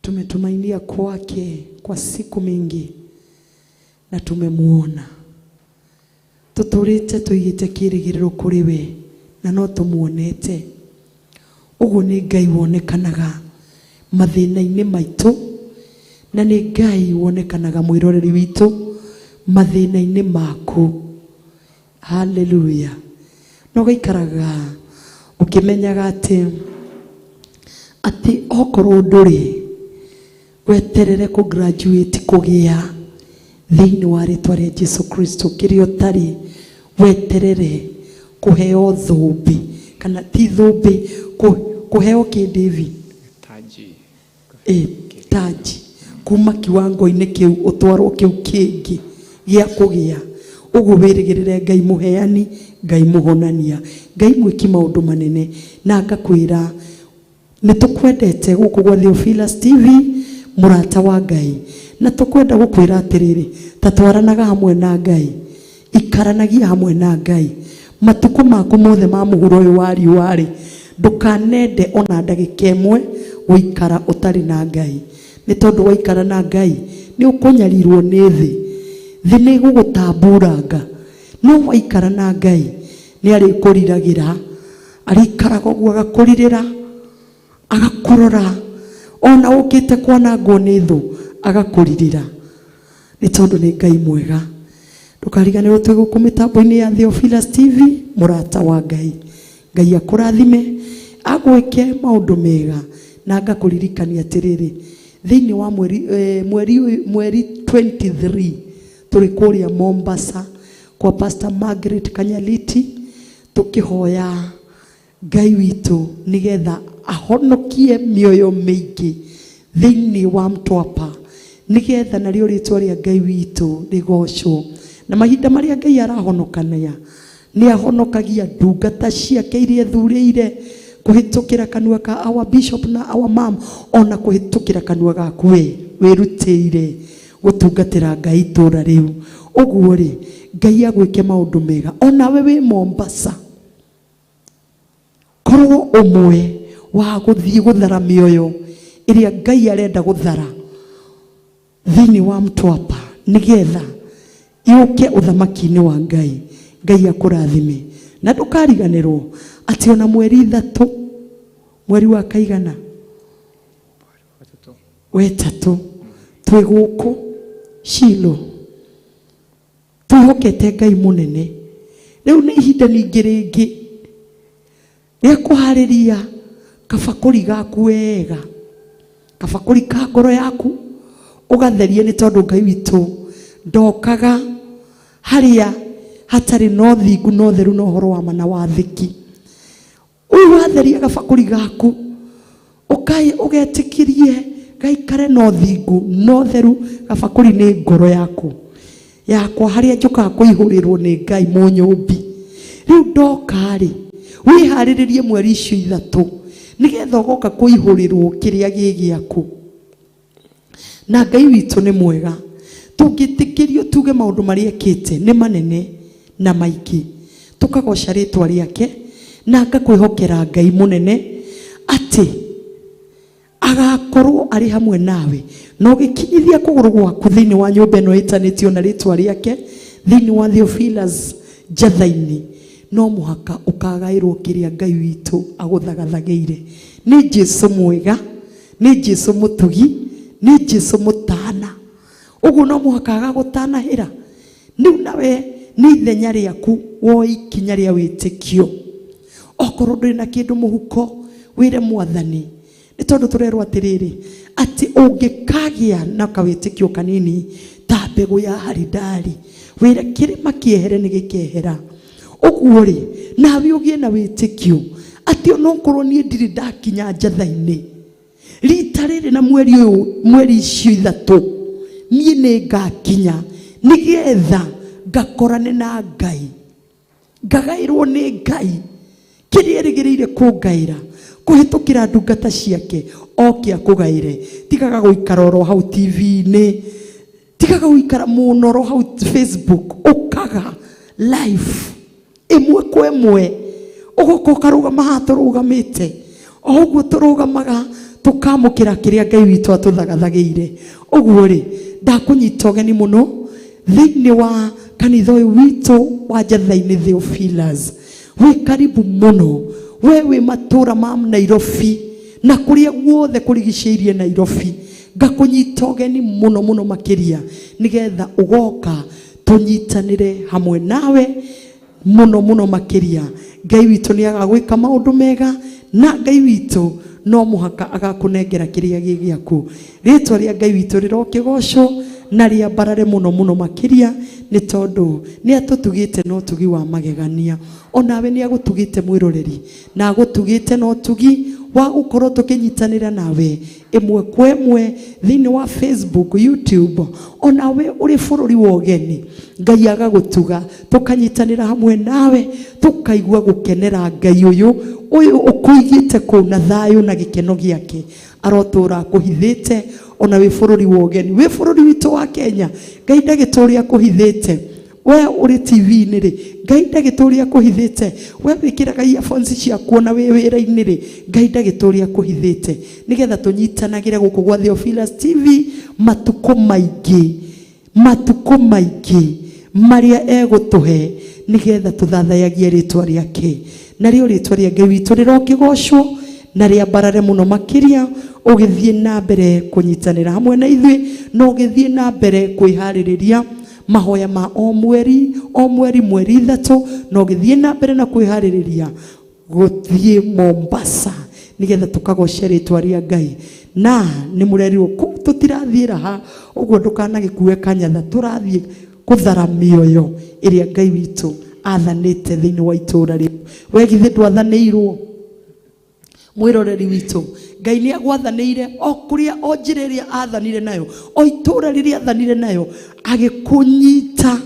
tumetumainia kwake kwa siku mingi na tumemuona. Tuturite tuigite kĩrĩgĩrĩro kũrĩ we na no tũmuonete. Ũguo nĩ Ngai wonekanaga mathĩna-inĩ maitũ, na nĩ Ngai wonekanaga mwĩroreri witũ mathĩna-inĩ maku. Haleluya! Na ũgaikaraga ũkĩmenyaga atĩ okorwo ndũrĩ weterere kũ graduate kũgĩa thĩinĩ wa rĩtwa rĩa Jesu Kristo, kĩrĩa ũtarĩ weterere kũheo thũmbĩ, kana ti thũmbĩ, kũheo kĩndĩ hivi. Taji. Ĩ taji, kuma kiwango-inĩ kĩu ũtwarwo kĩu kĩngĩ gĩa kũgĩa. Ũguo wĩrĩgĩrĩre Ngai mũheani, Ngai mũhonania, Ngai mwĩki maũndũ manene. Na ngakwĩra nĩ tũkwendete gũkũ gwa Theophilus TV, mũrata wa Ngai, na tũkwenda gũkwĩra atĩrĩrĩ, ta twaranaga hamwe na Ngai, ikaranagia hamwe na Ngai matukũ maku mothe ma mũhuro ũyũ wa riũa-rĩ. Ndũkanende ona ndagĩka ĩmwe gũikara ũtarĩ na Ngai, nĩ tondũ waikara na Ngai nĩ ũkũnyarirwo nĩ thĩ, thĩ nĩ ĩgũgũtamburanga, no waikara na Ngai nĩ arĩkũriragĩra, arĩikaraga ũguo agakũrirĩra, agakũrora, ona ũkĩte kwanangwo nĩ thũ agakũrirĩra, nĩ tondũ nĩ Ngai mwega. Ndũkariganĩrwo twĩ gũkũ mĩtambo-inĩ ya Theophilus TV, mũrata wa Ngai. Ngai akũrathime, agwĩke maũndũ mega. Na ngakũririkania atĩrĩrĩ, thĩinĩ wa mweri, mweri ũyũ, mweri 23, tũrĩ kũrĩa Mombasa kwa Pastor Margaret Kanyaliti, tũkĩhoya Ngai witũ nĩgetha ahonokie mĩoyo mĩingĩ thĩinĩ wa Mtwapa, nĩgetha narĩo rĩtwa rĩa Ngai witũ rĩgocwo. Na mahinda marĩa Ngai arahonokania, nĩ ahonokagia ndungata ciake iria ethurĩire kũhĩtũkĩra kanua ka our bishop na our mom, ona kũhĩtũkĩra kanua gaku we wĩrutĩire gũtungatĩra Ngai itũũra rĩu. Ũguo rĩ, Ngai agwĩke maũndũ mega. Onawe wĩ Mombasa, korwo ũmwe wa gũthiĩ gũthara mĩoyo ĩrĩa Ngai arenda gũthara thĩinĩ wa Mtwapa nĩgetha yũke ũthamaki-inĩ wa Ngai. Ngai akũrathime. Na ndũkariganĩrwo atĩ ona mweri 3, mweri wa kaigana wetatũ, twĩ gũkũ Shilo twĩhokete Ngai mũnene. Rĩu nĩ ihinda ningĩ rĩngĩ rĩa kũharĩria kabakũri gaku wega, kabakũri ka ngoro yaku ũgatherie, nĩ tondũ Ngai witũ ndokaga harĩa hatarĩ na ũthingu na ũtheru na ũhoro wa ma na wathĩki. Ũyũ watheria gabakũri gaku ũkaĩ ũgetĩkĩrie gaikare na ũthingu na ũtheru. Gabakũri nĩ ngoro yaku yakwa, harĩa njũkaga kũihũrĩrwo nĩ Ngai mũnyũmbi. Rĩu ndoka rĩ, wĩharĩrĩrie mweri icio 3 nĩgetha ũgoka kũihũrĩrwo kĩrĩa gĩ gĩaku. Na Ngai witũ nĩ mwega, tũngĩtĩkĩrio tuge maũndũ marĩa ekĩte nĩ manene na maingĩ, tũkagoca rĩtwa rĩake. Na ngakwĩhokera Ngai mũnene atĩ agakorwo arĩ hamwe nawe, na ũgĩkinyithia kũgũrũ gwaku thĩinĩ wa nyũmba ĩno ĩtanĩtio na rĩtwa rĩake, thĩinĩ wa Theophilus Njatha-inĩ, no mũhaka ũkagaĩrwo kĩrĩa Ngai witũ agũthagathagĩire. Nĩ Jesu mwega, nĩ Jesu mũtugi, nĩ Jesu mũtana. Ũguo no mũhaka agagũtanahĩra. Rĩu nawe nĩ ithenya rĩaku woe ikinya rĩa wĩtĩkio. Okorwo ndũrĩ na kĩndũ mũhuko, wĩre Mwathani. Nĩ tondũ tũrerwo atĩrĩrĩ, atĩ ũngĩkagĩa na kawĩtĩkio kanini ta mbegũ ya haridali, wĩre kĩrĩma kĩehere nĩ gĩkehera. Ũguo rĩ, nawe ũgĩe na wĩtĩkio atĩ onokorwo niĩ ndirĩ ndakinya njatha-inĩ rita rĩrĩ na mweri ũyũ, mweri icio 3, niĩ nĩ ngakinya nĩgetha ngakorane na Ngai, ngagaĩrwo nĩ Ngai kĩrĩa erĩgĩrĩire kũngaĩra kũhĩtũkĩra ndungata ciake, oke akũgaĩre. Tigaga gũikara oro hau TV-inĩ, tigaga gũikara mũno oro hau Facebook, ũkaga live ĩmwe kwa ĩmwe, ũgoka ũkarũgama haha tũrũgamĩte o ũguo tũrũgamaga, tũkamũkĩra kĩrĩa Ngai witũ atũthagathagĩire. Ũguo rĩ, ndakũnyita ũgeni mũno thĩinĩ wa kanitha ũyũ witũ wa Njatha-inĩ Theophilus. Wĩ karibu mũno, we wĩ matũũra ma Nairobi na kũrĩa guothe kũrigicĩirie Nairobi, ngakũnyita ũgeni mũno mũno makĩria nĩgetha ũgoka tũnyitanĩre hamwe nawe mũno mũno makĩria. Ngai witũ nĩ agagwĩka maũndũ mega, na Ngai witũ no mũhaka agakũnengera kĩrĩa gĩ gĩaku. Rĩtwa rĩa Ngai witũ rĩrokĩgocwo na rĩambarare mũno mũno makĩria, nĩ tondũ nĩ atũtugĩte na ũtugi wa magegania. Onawe nĩ agũtugĩte mwĩroreri, na agũtugĩte na ũtugi wa gũkorwo tũkĩnyitanĩra nawe ĩmwe kwa ĩmwe thĩinĩ wa Facebook, YouTube. Onawe ũrĩ bũrũri wa ũgeni, Ngai agagũtuga, tũkanyitanĩra hamwe nawe, tũkaigua gũkenera Ngai ũyũ ũyũ ũkũigĩte kũu na thayũ na gĩkeno gĩake. Arotũra akũhithĩte ona wĩ bũrũri wa ũgeni, wĩ bũrũri witũ wa Kenya, Ngai ndagĩtũũre akũhithĩte. We ũrĩ TV-inĩ rĩ, Ngai ndagĩtũũre akũhithĩte. We wĩkĩraga earphones ciaku ona wĩ wĩra-inĩ rĩ, Ngai ndagĩtũũre akũhithĩte. Nĩgetha tũnyitanagĩre gũkũ gwa Theophilus TV matukũ maingĩ, matukũ maingĩ marĩa egũtũhe, nĩgetha tũthathayagie rĩtwa rĩake. Narĩo rĩtwa rĩa Ngai witũ rĩrokĩgocwo na rĩambarare mũno makĩria, ũgĩthiĩ na mbere kũnyitanĩra hamwe na ithuĩ, na ũgĩthiĩ na mbere kwĩharĩrĩria mahoya ma o mweri, o mweri, mweri 3, na ũgĩthiĩ na mbere na kwĩharĩrĩria gũthiĩ Mombasa nĩgetha tũkagoce rĩtwa rĩa Ngai. Na nĩ mũrerirwo kũu tũtirathiĩ raha, ũguo ndũkanagĩkue kanyatha, tũrathiĩ kũthara mĩoyo ĩrĩa Ngai witũ athanĩte thĩinĩ wa itũũra rĩu. We githĩ ndwathanĩirwo? Mwĩroreri witũ, Ngai nĩ agwathanĩire o kũrĩa, o njĩra ĩrĩa athanire nayo, o itũũra rĩrĩa athanire nayo, agĩkũnyita,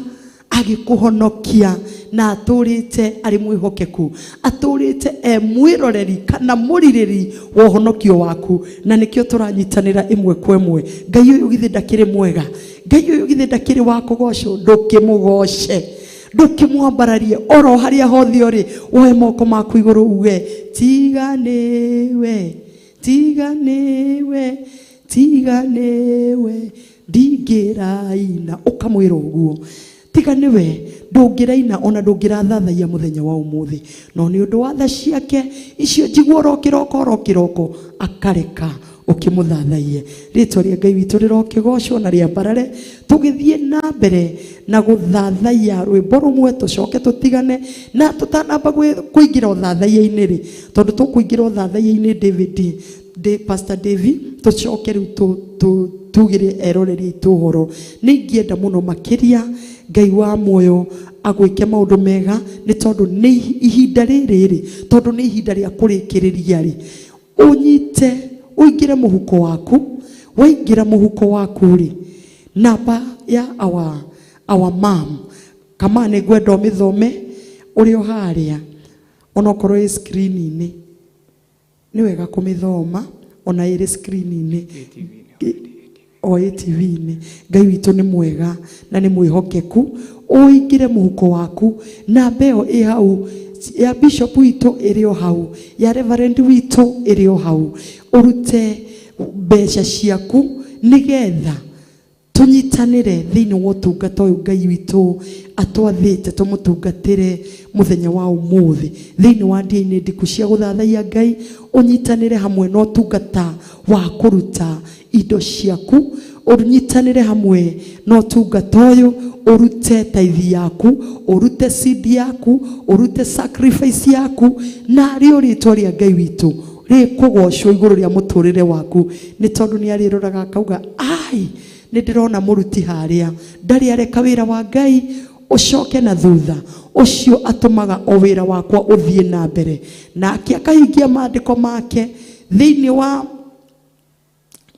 Agĩkũhonokia na atũrĩte arĩ mwĩhokeku, atũrĩte e mwĩroreri kana mũrirĩri wa ũhonokio waku, na nĩkĩo tũranyitanĩra ĩmwe kwa ĩmwe. Ngai ũyũ githĩ ndakĩrĩ mwega? Ngai ũyũ githĩ ndakĩrĩ wa kũgocwo? Ndũkĩmũgoce, ndũkĩmwambararie oro harĩa hothe ũrĩ, woe moko maku igũrũ uge tiga nĩwe, tiga nĩwe, tiga nĩwe ndingĩraina. Ũkamwĩra ũguo, tiga nĩwe ndũngĩraina ona ndũngĩrathathaiya mũthenya wa ũmũthĩ, no nĩ ũndũ wa tha ciake icio njigua oro kĩroko oro kĩroko akareka ũkĩmũthathaiye. Rĩtwa rĩa Ngai witũ rĩrokĩgocwo na rĩambarare. Tũgĩthiĩ na mbere na gũthathaiya rwĩmbo rũmwe tũcoke tũtigane na tũtanamba kũingĩra ũthathaiya-inĩ rĩ, tondũ tũkũingĩra ũthathaiya-inĩ David de Pastor David, tũcoke rĩu tugĩre eroreri aitũ ũhoro. Nĩ ingĩenda mũno makĩria Ngai wa muoyo agwĩke maũndũ mega, nĩ tondũ nĩ ihinda rĩrĩ rĩ, tondũ nĩ ihinda rĩa kũrĩkĩrĩria rĩ, ũnyite ũingĩre mũhuko waku. Waingĩra mũhuko waku rĩ, namba ya our mom kama nĩ ngwenda ũmĩthome ũrĩ o harĩa, onokorwo ĩ screen-inĩ nĩ wega kũmĩthoma ona ĩrĩ screen-inĩ o ATV-inĩ. Ngai witũ nĩ mwega na nĩ mwĩhokeku. Ũingĩre mũhuko waku, namba ĩyo ĩ hau ya bishop witũ ĩrĩ o hau, ya reverend witũ ĩrĩ o hau. Ũrute mbeca ciaku nĩgetha tũnyitanĩre thĩinĩ wa ũtungata ũyũ Ngai witũ atwathĩte tũmũtungatĩre mũthenya wa ũmũthĩ thĩinĩ wa ndia-inĩ ndiku cia gũthathaiya Ngai. Ũnyitanĩre hamwe na ũtungata wa kũruta indo ciaku, ũnyitanĩre hamwe na ũtungata ũyũ, ũrute taithi yaku, ũrute seed yaku, ũrute sacrifice yaku, na rĩo rĩtwa rĩa Ngai witũ rĩkũgocwo igũrũ rĩa mũtũrĩre waku, nĩ tondũ nĩ arĩroraga akauga ai nĩ ndĩrona mũruti harĩa ndarĩ areka wĩra wa Ngai ũcoke na thutha, ũcio atũmaga o wĩra wakwa ũthiĩ na mbere. Nake akahingia maandĩko make thĩinĩ wa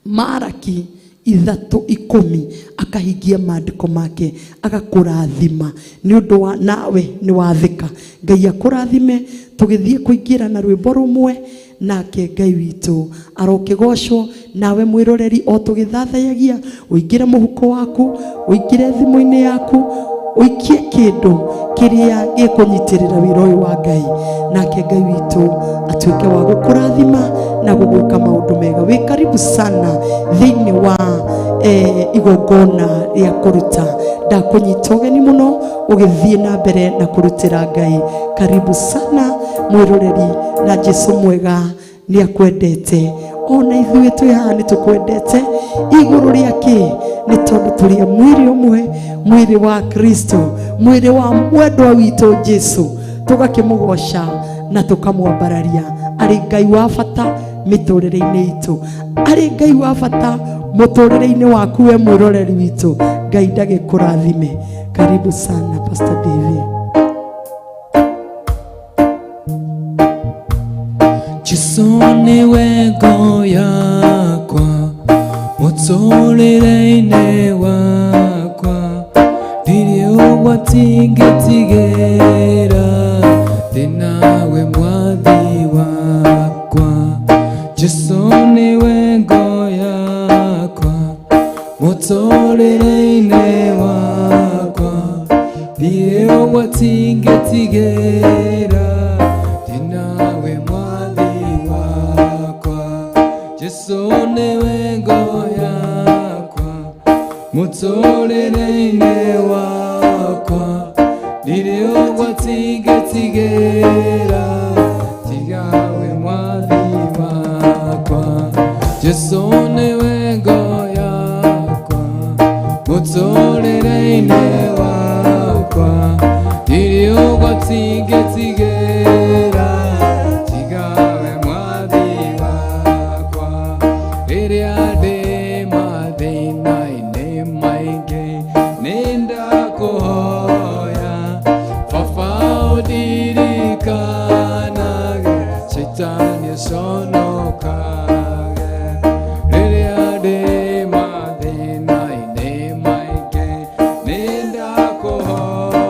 Maraki 3:10, akahingia maandĩko make agakũrathima nĩ ũndũ wa nawe nĩ wathĩka. Ngai akũrathime. Tũgĩthiĩ kũingĩra na rwĩmbo rũmwe, nake Ngai witũ arokĩgocwo. Nawe mwĩroreri o tũgĩthathayagia, ũingĩre mũhuko waku, ũingĩre thimũ-inĩ yaku, ũikie kĩndũ kĩrĩa gĩkũnyitĩrĩra wĩra ũyũ wa Ngai, nake Ngai witũ atuĩke wa gũkũrathima na gũgwĩka maũndũ mega. Wĩ karibu sana thĩinĩ wa igongona rĩa kũruta. Ndakũnyita ũgeni mũno ũgĩthiĩ na mbere na kũrutĩra Ngai. Karibu sana mwĩroreri, na Jesu mwega nĩ akwendete, ona ithuĩ twĩ haha nĩ tũkwendete igũrũ rĩa kĩ, nĩ tondũ tũrĩ a mwĩrĩ ũmwe, mwĩrĩ wa Kristo, mwĩrĩ wa mwendwa witũ Jesu. Tũgakĩmũgoca na tũkamwambararia arĩ Ngai wa bata mĩtũrĩre-inĩ itũ, arĩ Ngai wa bata mũtũrĩre-inĩ waku we mwĩroreri witũ. Ngai ndagĩkũrathime. Karibu sana Pastor David. Jesu niwe ngo yakwa mũtũrĩre-inĩ wakwa, ndirĩ ũgwati ngĩtigĩra, ndĩ nawe mwathi wakwa. Jesu niwe ngo yakwa mũtũrĩre-inĩ wakwa, ndirĩ ũgwati ngĩtigĩra, ndĩ nawe mwathi wakwa. Jesu niwe ngo yakwa mũtũrĩre-inĩ wakwa, ndirĩ ũgwati ngĩtigĩra, tigawe mwathi wakwa. Jesu niwe ngo yakwa mũtũrĩre-inĩ wakwa, ndirĩ ũgwati ngĩtigĩra, tigawe mwathi wakwa. Rĩrĩa ndĩ mathĩna-inĩ maingĩ nĩ ndakũhoya Baba, ũndirikanage, Shaitani aconokage. Rĩrĩa ndĩ mathĩna-inĩ maingĩ nĩ ndakũhoya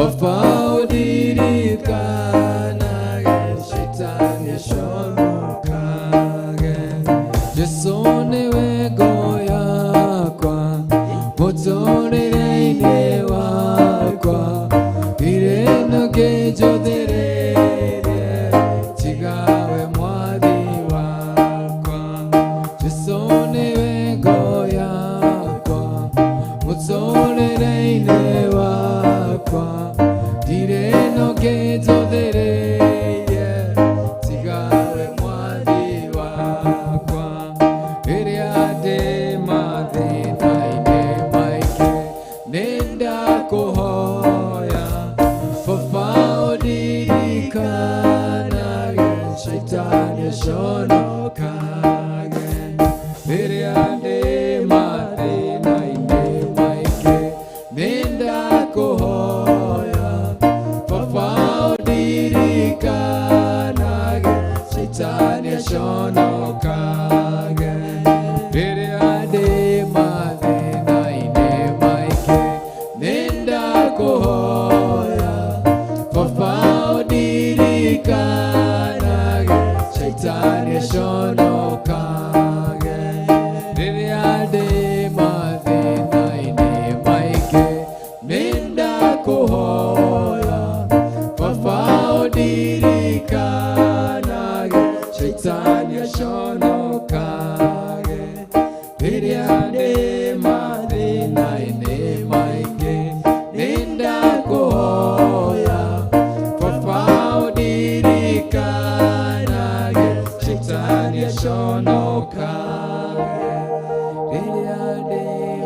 Baba ũndirikanage Shaitani aconokage. Jesu nĩwe ngo yakwa mũtũrĩre-inĩ wakwa, irĩ kĩnjũthĩrĩrie tigawe mwathi wakwa. Jesu nĩwe ngo yakwa mũtũrĩre-inĩ wakwa, ndirĩ no kĩnjũthĩrĩrie tigawe mwathi wakwa. Rĩrĩa ndĩ mathĩna-inĩ maingĩ nĩndakũhoya, Baba ũndirikanage Shaitani aconokage. Rĩrĩa ndĩ mathĩna-inĩ maingĩ nĩndakũhoya, Baba ũndirikanage Shaitani aconokage. Rĩrĩa ndĩ mathĩna-inĩ maingĩ nĩndakũhoya, Baba ũndirikanage Shaitani aconokage. Rĩrĩa ndĩ mathĩna-inĩ maingĩ nĩndakũhoya, Baba ũndirikanage Shaitani aconokage. Rĩrĩa ndĩ mathĩna-inĩ maingĩ nĩndakũhoya, Baba ũndirikanage Shaitani aconokage. Rĩrĩa ndĩ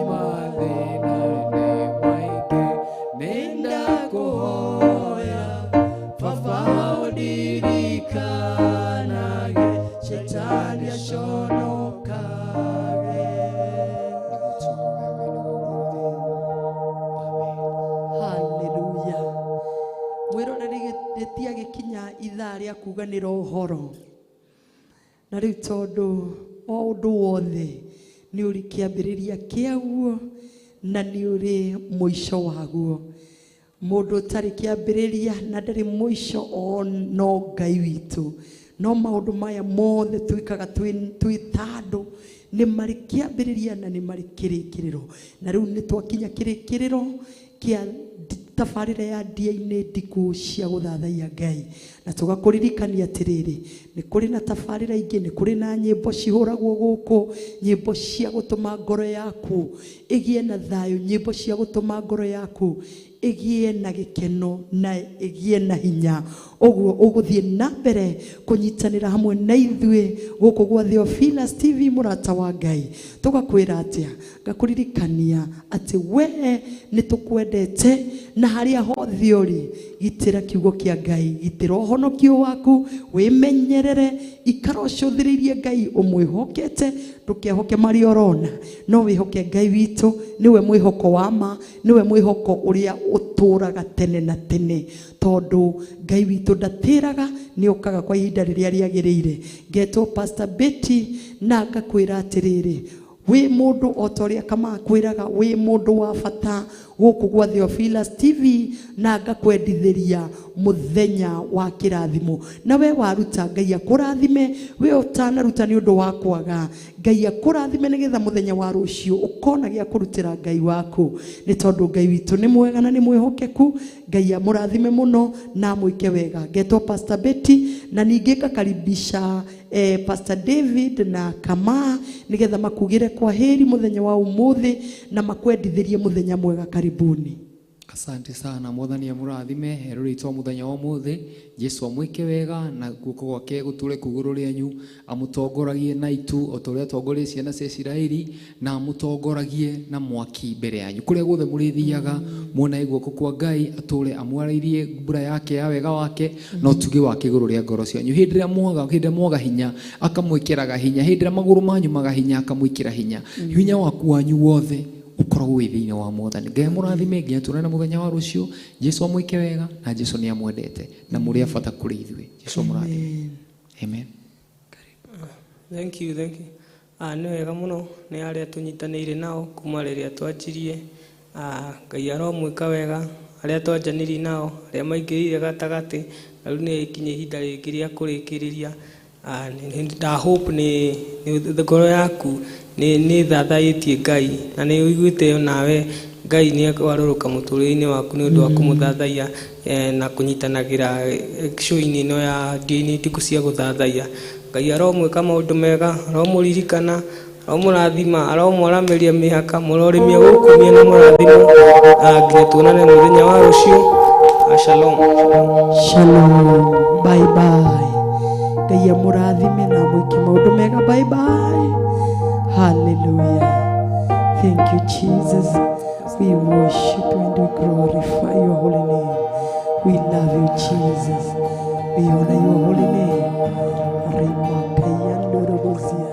mathĩna-inĩ maingĩ nĩndakũhoya, Baba ũndirikanage Shaitani aconokage. Haleluya. Mwĩroreri, rĩtiagĩkinya ithaa rĩa kuganĩra ũhoro, na rĩu tondũ o ũndũ wothe nĩ ũrĩ kĩambĩrĩria kĩaguo na nĩ ũrĩ mũico waguo. Mũndũ ũtarĩ kĩambĩrĩria na ndarĩ mũico o no Ngai witũ. No maũndũ maya mothe twĩkaga twĩ ta andũ nĩ marĩ kĩambĩrĩria na nĩ marĩ kĩrĩkĩrĩro, na rĩu nĩ twakinya kĩrĩkĩrĩro kĩa tabarĩra ya ndia-inĩ ndiku cia gũthathaiya Ngai. Na tũgakũririkania atĩrĩrĩ, nĩ kũrĩ na tabarĩra ingĩ, nĩ kũrĩ na nyĩmbo cihũragwo gũkũ, nyĩmbo cia gũtũma ngoro yaku ĩgĩe na thayũ, nyĩmbo cia gũtũma ngoro yaku ĩgĩe na gĩkeno na ĩgĩe na hinya. Ũguo ũgũthiĩ na mbere kũnyitanĩra hamwe na ithuĩ gũkũ gwa Theophilus TV, mũrata wa Ngai. Tũgakwĩra atĩa? Ngakũririkania atĩ we nĩ tũkwendete, na harĩa hothe ũrĩ gitĩra kiugo kĩa Ngai, gitĩra ũhonokio waku, wĩmenyerere, ikara ũcũthĩrĩirie Ngai ũmwĩhokete, ndũkehoke marĩa ũrona, no wĩhoke Ngai witũ, nĩwe mwĩhoko wa ma, nĩwe mwĩhoko ũrĩa ũtũraga tene na tene, tondũ Ngai witũ ndatĩraga, nĩ okaga kwa ihinda rĩrĩa rĩagĩrĩire. Ngetwo Pastor Betty na ngakwĩra atĩrĩrĩ, wĩ mũndũ o ta ũrĩa kamakwĩraga, wĩ mũndũ wa bata gũkũ gwa Theophilus TV, na ngakwendithĩria mũthenya wa kĩrathimo. Na we waruta, Ngai akũrathime. We ũtanaruta nĩ ũndũ wa kwaga, Ngai akũrathime nĩgetha mũthenya wa rũciũ ũkona gĩa kũrutĩra Ngai waku, nĩ tondũ Ngai witũ nĩ mwega na nĩ mwĩhokeku. Ngai amũrathime mũno na amwĩke wega. Ngetwo Pastor Betty, na ningĩ ngakaribisha Pastor David na Kama nĩgetha makugĩre kwa heri mũthenya wa ũmũthĩ na makwendithĩrie mũthenya mwega. Karibuni. Asante sana. Mwathani amũrathime erũrĩtwo mũthenya wa ũmũthĩ. Jesu amwĩke wega na guoko gwake gũtũre kugũrũ rĩanyu, amũtongoragie na itu o ta ũrĩa atongorie ciana cia Isiraeli, na amũtongoragie na mwaki mbere yanyu kũrĩa guothe mũrĩthiaga. Muonae guoko kwa Ngai, atũre amwarĩirie mbura yake ya wega wake na ũtugi wake igũrũ rĩa ngoro cianyu. Hĩndĩ ĩrĩa mwaga, hĩndĩ ĩrĩa mwaga hinya, akamwĩkĩraga hinya. Hĩndĩ ĩrĩa magũrũ manyu maga hinya, akamwĩkĩra hinya. Hinya waku wanyu wothe ũkoragwo wĩ thĩinĩ wa Mwathani. Ngai amũrathime nginya tuonane mũthenya wa rũciũ. Jesu amwĩke wega, na Jesu nĩ amwendete na mũrĩ a bata kũrĩ ithuĩ. Jesu amũrathime. Amen. Thank you, thank you. Nĩ wega mũno nĩ arĩa tũnyitanĩire nao kuma rĩrĩa twanjirie. Ngai aromwĩka wega. Arĩa twanjanirie nao, arĩa maingĩrire gatagatĩ, na rĩu nĩ ikinya ihinda rĩngĩ rĩa kũrĩkĩrĩria. Nda hope nĩ ngoro yaku nĩ thathaĩtie Ngai na nĩ ũiguĩte onawe Ngai nĩ ekwarũrũka mũtũrĩre-inĩ waku nĩ ũndũ wa kũmũthathaiya na kũnyitanagĩra show-inĩ ĩno ya ndini ndukũ cia gũthathaiya. Ngai aromwĩka maũndũ mega, aromũririkana, aromũrathima, aromwaramĩria mĩhaka, mũrorĩmia gũkũ mĩena mũrathimo, nginya tuonane mũthenya wa rũciũ. Shalom. Shalom. Bye bye. Ngai amũrathime na amwĩke maũndũ mega. Bye bye. Hallelujah. Thank you, Jesus. We worship you and we glorify your holy name. We love you, Jesus. We honor your holy name. Rimakayandorobozia.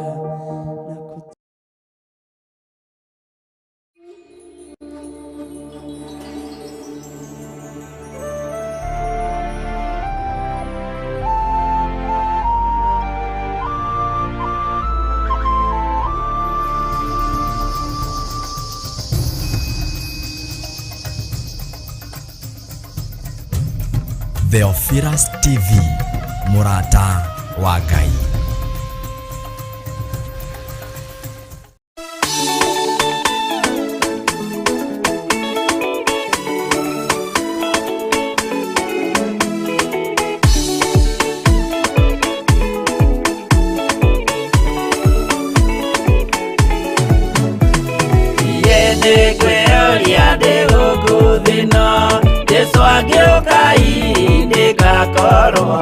Theophilus TV, mũrata wa Ngai. Niĩ nĩngwĩyũria ndĩ gũkũ thĩ ĩno, Jesũ angĩũka hihi nĩngakorwo.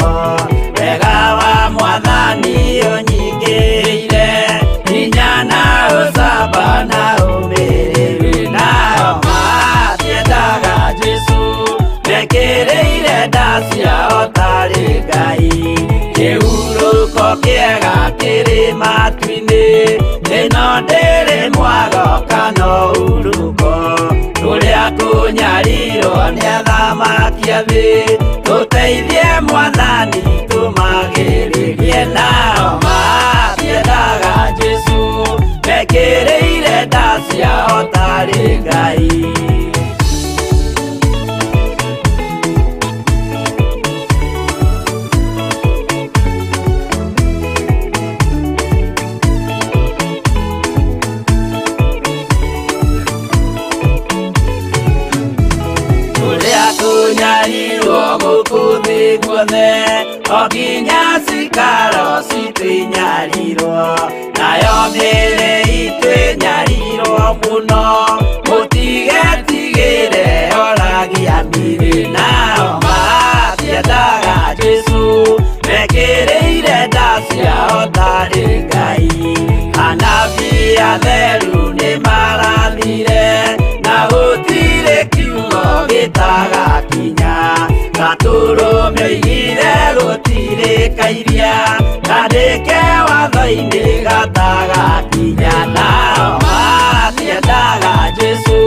Wega wa Mwathani ũnyingĩrĩire, hinya na ũcamba na ũmĩrĩru. Nao matiendaga Jesũ, mekĩrĩire nda ciao tarĩ Ngai. Kĩhurũko kĩega kĩrĩ matu-inĩ, ĩno ndĩrĩ mwago kana ũhurũko. Kũrĩa kũnyarirwo nĩ athamaki a thĩ, tũteithie Mwathani tũmagĩrĩrie. Nao matiendaga Jesũ, mekĩrĩire nda ciao tarĩ Ngai. Kũrĩa kũnyarirwo gũkũ thĩ guothe, o nginya cikaro citũ inyarirwo, nayo mĩĩrĩ itũ ĩnyarirwo mũno, mũtigetigĩre oragia mĩĩrĩ. Nao matiendaga Jesũ, mekĩrĩire nda ciao tarĩ Ngai. Anabii atheru nĩmarathire, na gũtirĩ kiugo gĩtagakinya. Gatũrũme oigire gũtirĩ kairia, kandĩke watho-inĩ gatagakinya. Nao matiendaga Jesũ,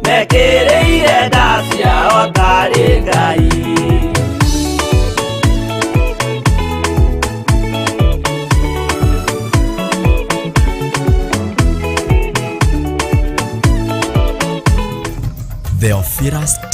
mekĩrĩire nda ciao tarĩ Ngai. Theophilus